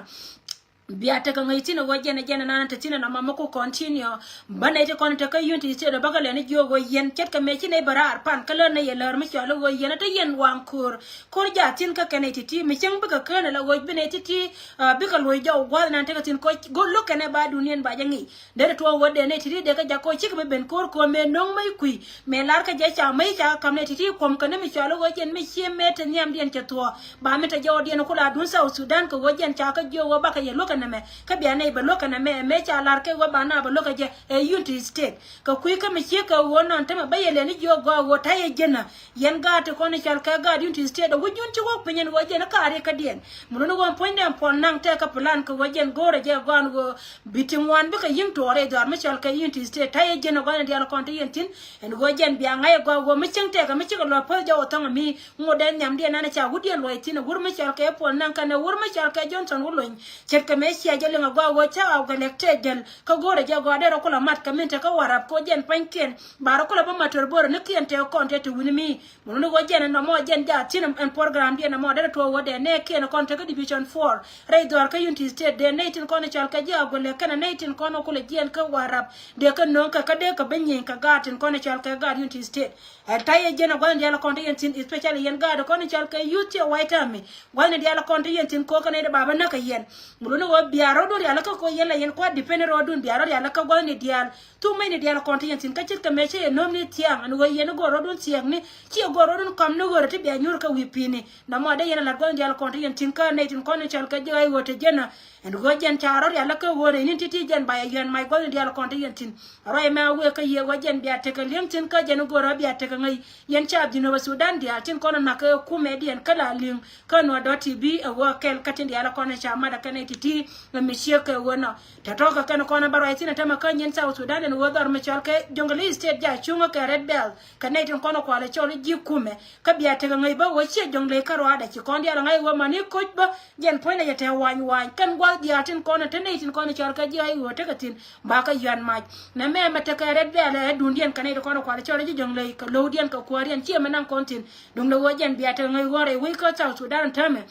Bia tekɛ ŋäc thi̱n ɛ ɣöö jɛn ɛ jɛn ɛ nan te thi̱n ɛ nɔmɔ mi ku continue. Bä nɛy ti kɔn te kä Unity State ɔ bäkɛ lɛni jiök ɣöö yɛn ce̱tkɛ mëë ci nɛy bä raar pan kä lär nɛy ɛ lär mi cɔal i̱ ɣöö yɛn ɛ te yɛn waŋ köör. Ko̱r jaa thi̱n kä kɛn nɛy ti̱ti̱ mi cäŋ bikɛ kään ɛ la ɣöö bi nɛy ti̱ti̱, ah, bikɛ luɔc jɔw gua̱th nan tekɛ thi̱n ko̱ go̱ lo̱k kɛn ɛ ba duniɛn ba jɛ ŋi̱i̱c. Derɛ tuɔɔk wä dee nɛy ti̱ti̱ dee kä jak ko̱ cikɛ bi ben ko̱r ko̱r mëë no̱ŋ mäc kui̱. Mëë lar kä jɛ ca mäc ca ka̱m nɛy ti̱ti̱ kuɔm kɛ ni mi cɔal i̱ ɣöö jɛn mi cie mëë te nhiamdiɛn cɛ thuɔ̱ɔ̱. Ba mi te jɔwdiɛn ku la duun South Sudan kɛ ɣöö jɛn ca kä jiök ɣöö bakɛ yɛ luäk kɛ nɛmɛ. Kä bia nɛy bɛ luäk kɛ nɛmɛ, mëë ca lar kɛ ɣöö ba na bɛ luäk kɛ jɛ ɛ Unity State. Kɛ kui̱ kä mi ciek kɛ ɣöö nɔn tämɛ bä yɛ lɛni jiök gɔaa ɣöö ta̱yɛ jɛn ɛ. Yɛn gaat ti kɔn i̱ cɔal kɛ gaat Unity State ɛ wi̱c jun ci wä piny ɛn ɣöö jɛn ɛ ka̱a̱r yɛ kädiɛn. Mi luni ɣöö puɔ̱nydɛ Puɔl Naŋ tɛk kɛ plan kɛ ɣöö jɛn go̱o̱rɛ jɛ gɔaa ɛn ɣöö bi ti ŋuan bikɛ yi̱ŋ tuɔɔr rɛy dhɔaar mi cɔal kɛ Unity State. Ta̱yɛ jɛn ɛ gɔaa ɛn diaal kɔn ti yɛn thi̱n. Ɛn ɣöö jɛn bia ŋa̱c ɛ gɔaa ɣöö mi cäŋ tɛk ɛ mi cikɛ luɔ̱p päth jɔw ɛ thɔ̱ŋ ɛ mi. Ŋot dee nhiamdiɛn ɛn ca wutdiɛn luɔc thi̱n ɛ wur mi cɔal kɛ Puɔl Naŋ kɛnɛ wur mi cɔal kɛ Johnson Wulony. Ce̱tkɛ mëë cia jɛ liŋ ɛ gɔaa ɣöö ca Aguelɛk tëë jäl kä go̱o̱rɛ jɛ gɔaa derɛ kulɛ mat kɛ min te kä Warap kɛ ɣöö jɛn pa̱nykiɛn. Ba rɔ kulɛ bä mat tɔr bo̱o̱rä ni kiɛn tëë kɔn tëë te wi̱ni mi. Mi luni ɣöö jɛn ɛn nɔmɔ jɛn jaa thi̱n ɛn program diɛn ɛmɔ derɛ tuɔɔk ɣöö dee nɛɛkiɛn kɔn te kä Division four. Rɛy dhɔaar kä Unity State dee nɛy tin kɔn cɔal kɛ ji̱ Aguelɛk kɛnɛ nɛy tin kɔn kulɛ jiɛn kä Warap. Dee kä no̱o̱ŋ kɛ kä dee kɛ bä nyieny kɛ gaat tin kɔn cɔal kɛ gaat Unity State. Ɛ ta̱yɛ jɛn ɛ gua̱thni diaal kɔn te yɛn thi̱n, especially yɛn gaat kɔn cɔal kɛ youth cɛ White Army. Gua̱thni diaal kɔn te yɛn thi̱n ko̱ kɛn ɛ dee ba bä näk kɛ yɛn. Mi luni ɣöö bia rɔ̱dun rial kä ko̱ yɛn la yɛn kua̱r depend rɔ̱dun bia rɔ̱ rial kä gua̱thni diaal. Thuk mecni diaal kɔn te yɛn thi̱n kä ce̱tkɛ mëë cä yɛ no̱o̱mni thia̱a̱ŋ ɛn ɣöö yɛn i̱ go̱o̱r rɔ̱dun thia̱a̱ŋni. Ciɛ go̱o̱r rɔ̱dun kɔm ni ɣöörä ti bia nyuur kä wi̱i̱ pi̱i̱ni. Nɔmɔ dee yɛn ɛ la̱t gua̱thni diaal kɔn te yɛn thi̱n kä nɛy tin kɔn cɔal kɛ ji̱ ɣa̱c ɣöö te jɛn ɛ. Ɛn ɣöö jɛn ca rɔ̱ rial kä ɣöö rɛy ni̱n ti̱ti̱ jɛn ba yɛ yɔ̱a̱n mac gua̱thni diaal kɔn te yɛn thi̱n. Rɔy mɛ a wëë kä yɛ ɣöö jɛn bia tekɛ li̱eŋ thi̱n kä jɛn i̱ go̱o̱rä bia tekɛ ŋäc. Yɛn ca Jinub Sudan diaal tin kɔn nak kä kumɛ diɛn kä la li̱eŋ kä nuɔ̱t dɔ̱t ti bi ɛ ɣöö kɛl kä tin diaal kɔn ca mat ɛ kɛn ɛ ti̱ti̱. Ɛ mi ciek kɛ ɣöö nɔ tɔ̱tɔ̱ kɛ kɛn kɔn ɛ bä ruac thi̱n ɛ tämɛ kä nyin South Sudan ɛn ɣöö dhɔr mi cɔl kɛ Jonglei State jaa cuŋä kɛ Red Belt kɛ nɛy tin kɔn ɛ kualɛ cɔl i̱ ji̱ kumɛ. Kä bia tekɛ ŋäc bä ɣöö ciɛ Jonglei kä ruaadɛ ci kɔn diaal ɛ ŋa̱c ɣöö mani koc bä jɛn puɔ̱nydɛ jɛ te wany wany kɛn gua̱th diaal tin kɔn ɛ te nɛy tin kɔn ɛ cɔl kɛ ji̱ ay ɣöö tekɛ thi̱n. Ba kä yuan mac nɛ mɛ mɛ tekɛ Red Belt ɛ duundiɛn kɛ nɛy tin kɔn ɛ kualɛ cɔl i̱ ji̱ Jonglei kɛ lo̱wdiɛn kɛ kuääriɛn ciɛ mɛ naŋ kɔn thi̱n. Duundɛ ɣöö jɛn bia tekɛ ŋäc ɣöö rɛy wec kä South Sudan ɛ tämɛ.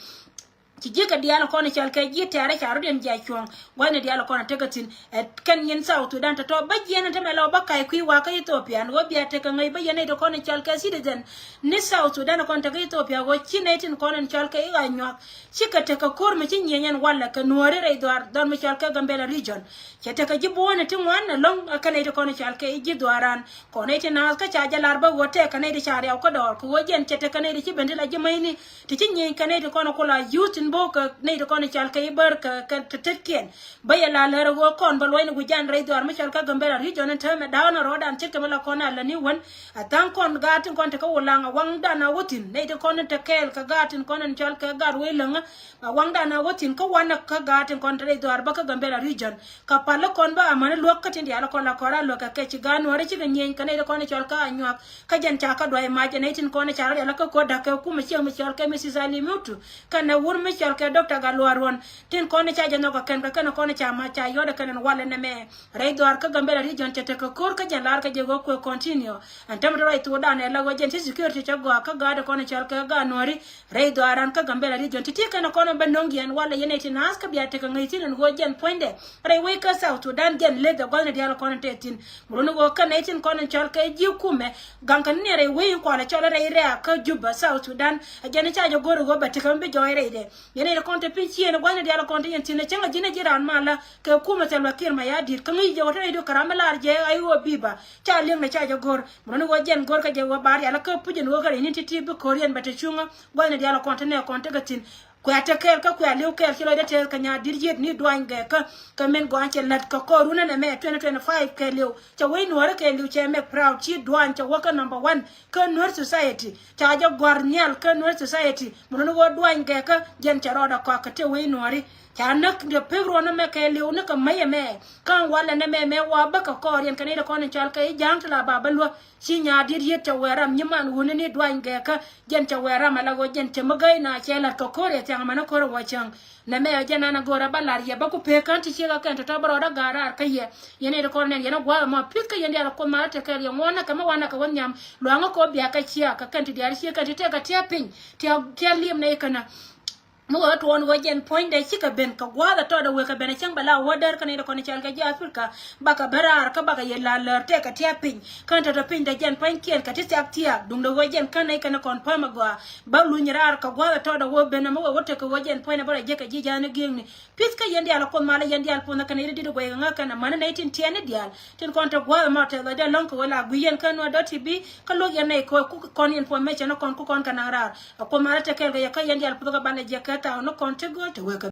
Ci ji̱ kɛ diaal kɔn cɔal kɛ ji̱ tɛ̈rɛ ca rɔ̱diɛn jiac cuɔ̱ŋ. Gua̱thni diaal kɔn tekɛ thi̱n ɛ kɛn nyin South Sudan tɔ̱tɔ̱ bä jiɛn tɛmɛ lɛ wä bä ka̱c kui̱ wakä Ethiopia ni wä bia tekɛ ŋäc bä yɛn nɛy ti kɔn cɔal kɛ citizen ni South Sudan kɔn tekɛ Ethiopia wä ci nɛy tin kɔn cɔal kɛ i̱ ɣa̱c nyuak. Cikɛ tekɛ ko̱r mi ci nyieny ɛn walɛ kɛ nuääri rɛy dhuaar dhɔr mi cɔal kɛ Gambela region. Cɛ tekɛ ji̱ buɔ̱ɔ̱ni ti ŋuan ɛlɔ̱ŋ ɛ kɛn nɛy ti kɔn cɔal kɛ i̱ ji̱ dhuaaran. Kɔn nɛy ti naath kä ca jɛ lar bä ɣöö tɛk kɛ nɛy ti ca riaw kä dɔɔr kɛ ɣöö jiɛn cɛ tekɛ nɛy ti ci ben ti la ji̱ mäcni. Ti ci nyieny kɛ nɛy ti kɔn ku la yuth tin bo̱o̱k kɛ nɛy ti kɔn cal kɛ i̱ bär kɛ kɛ tetkiɛn. Bä yɛ la lär ɣöö kɔn bä luɔ̱cni wi̱c jan rɛy dhuaar mi cɔl kä Gambela region in täämɛ da̱a̱n rɔɔdan ce̱tkɛ mi la kɔn a läni wän. A tha̱a̱ŋ kɔn gaat tin kɔn tekä Ulaŋ a waŋdan a wä thi̱n nɛy ti kɔn in te kɛɛl kɛ gaat tin kɔn in cɔl kɛ gaat wec läŋä. A waŋdan a wä thi̱n kä wanɛ kä gaat tin kɔn te rɛy dhuaar bä kä Gambela region. Kä pal kɔn bä amäni luäk kä tin diaal kɔn la kɔn a luäk kɛ kɛ ci gaat nuɔ̱ɔ̱ri cikɛ nyieny kɛ nɛy ti kɔn in cɔl kä a nyuak. Kä jɛn ca kä duay mac ɛ nɛy tin kɔn ca rɔ rial kä ko̱r da̱k kɛ kumɛ cieŋ mi cɔl kɛ Mrs Ali Mutu. Kɛnɛ wur mi cɔl kɛ Doctor Galuar Ruɔn tin kɔn ca jɛ nhɔk kɛ kɛn kɛ kɛn kɔn ca mac ca yɔt ɛ kɛn ɛn walɛ nɛmɛ. Rɛy dhuaar kä Gambela region cɛ tekɛ ko̱r kä jɛn lar kä jɛ ɣöö kuɛ continue. Ɛn tämɛ te ruac thuɔɔdan ɛ la ɣöö jɛn ci security cɛ gɔaa kä gaat kɔn cɔl kɛ gaat nuɔ̱ɔ̱ri. Rɛy dhuaaran kä Gambela region ti ti kɛn kɔn bä no̱ŋ yɛn walɛ yɛn ɛ ti naath kä bia tekɛ ŋäc thi̱n ɛn ɣöö jɛn puɔ̱nydɛ. Rɛy wec kä South Sudan jɛn leth ɛ gua̱thni diaal kɔn te thi̱n. Muruni ɣöö kɛn nɛy tin kɔn in cɔl kɛ ji̱ kumɛ gaŋ kɛ ni rɛy wec in kualɛ cɔl rɛy rɛ̈ɛ̈k kä Juba South Sudan. Ɛ jɛn ca jɛ go̱r ɣöö bɛ tekɛ mi bi jɔɔc rɛydɛ. Yɛn nɛy ti kɔn te piny ciëën gua̱thni diaal kɔn te yɛn thi̱n ɛ cäŋ ɛ ji̱n ɛ ji̱ raan malä kɛ kumɛ Salva Kiir Mayardit kä ŋi̱i̱c jɛ ɣöö te rɛydu kɛ ram mi lar jɛ a i̱ ɣöö bi̱i̱ ba ca li̱eŋdɛ ca jɛ go̱r. Muruni ɣöö jɛn go̱r kɛ jɛ ɣöö ba rial kä puc in ɣöö kɛ rɛy ni ti̱ti̱ bi ko̱r yɛn bɛ te cuŋä gua̱thni diaal kɔn te nɛ kɔn tekɛ thi̱n. Kuɛ te kɛɛl kä kuɛ li̱w kɛɛl ci lɔcdä tɛth kɛ nyaat di̱t yiet ni duany gɛɛkä. Kɛ min gɔaa cɛ la̱t kɛ kɔr runä nɛmɛ twenty twenty-five kɛ li̱w cɛ wec nuɔ̱ɔ̱rä kɛ li̱w cɛ mɛk proud ci duany cɛ wä kä number one kä Nuer society. Ca jɛ gua̱r nhial kä Nuer society mi run wä duany gɛɛkä jɛn cɛ rɔɔdɛ kɔak kɛ te wec nuɔ̱ɔ̱ri. Ca näk jɛ pek ruɔ̱n nɛmɛ kɛ li̱w ni kɛ mäc ɛmɛ. Kä walɛ nɛmɛ mɛ wa bä kɛ kɔɔr yɛn kɛ ni dɛ kɔn in cɔal kɛ i̱ ja̱a̱ŋ ti la ba bä luäk. Ci nyaat di̱t yiet cɛ wɛɛr ram nyiman wuni ni duany gɛɛkä. Jɛn cɛ wɛɛr ram ala ɣöö jɛn cɛ mi gäi na cɛ la̱t kɛ ko̱r yɛ thiaŋ mani ko̱r ɛ wä cäŋ. Nɛmɛ ɛ jɛn an a go̱o̱r a bä la̱r yɛ bä ku pek kän ti ciek a kɛn tɔ̱tɔ̱ bä rɔɔd a ga̱a̱r raar kä yɛ. Yɛn ɛ ti kɔn nɛn yɛn a gua̱a̱th ɛmɔ pi̱th kä yɛn diaal a Kuoth mal a tekɛɛl yɛ ŋuɔ̱ɔ̱n nä kɛ mi wanɛ kɛ wä nhiam luaŋä kɛ wä biak kɛ ciaak kɛ kɛn ti diaal ciek kɛn ti tɛk kɛ tia̱a̱ piny. Tia̱a̱ tia̱a̱ liep nɛ i̱ känä. Mi wä tuɔɔn wä jɛn puɔ̱nydɛ cikɛ ben kɛ gua̱a̱th a tɔɔdɛ wek kɛ ben a cäŋ bɛ la wä däär kä nɛy ti kɔn cɔal kɛ ji̱ Africa. Bakɛ ben raar kä bakɛ yɛ la lär tɛk kɛ tia̱a̱ piny kän tɔ̱tɔ̱ piny dɛ jɛn pua̱nykiɛn kɛ ti thiak thiaak duŋdɛ wä jɛn kän nɛy kɛn kɔn päm a gɔaa. Bä luny raar kɛ gua̱a̱th a tɔɔdɛ wä ben a mi wä wä tekɛ wä jɛn puɔ̱nydɛ bä rɔ jek kɛ ji̱ ja̱a̱n i̱ gi̱i̱ŋni. Pi̱th kä yɛn diaal a Kuoth mal a yɛn diaal puɔ̱nydɛ kɛn nɛy ti di̱t a guɛy kɛ ŋäk kɛn a mani nɛy tin tiɛɛni diaal tin kɔn te gua̱a̱th a mɔ tɛth a dee lɔ̱ŋ kɛ wä la gui̱ yɛn kän wä dɔ̱t ti bi. Kä luɔ̱k yɛn nɛy kɛ wä ku kɔn information kɔn ku kɔn kɛ naŋ raar. A Kuoth mal a te kɛɛl kɛ yɛ kä yɛn diaal puɔ̱th kɛ banɛ jek kɛ thaw ni kɔn ti gööl te wek kɛ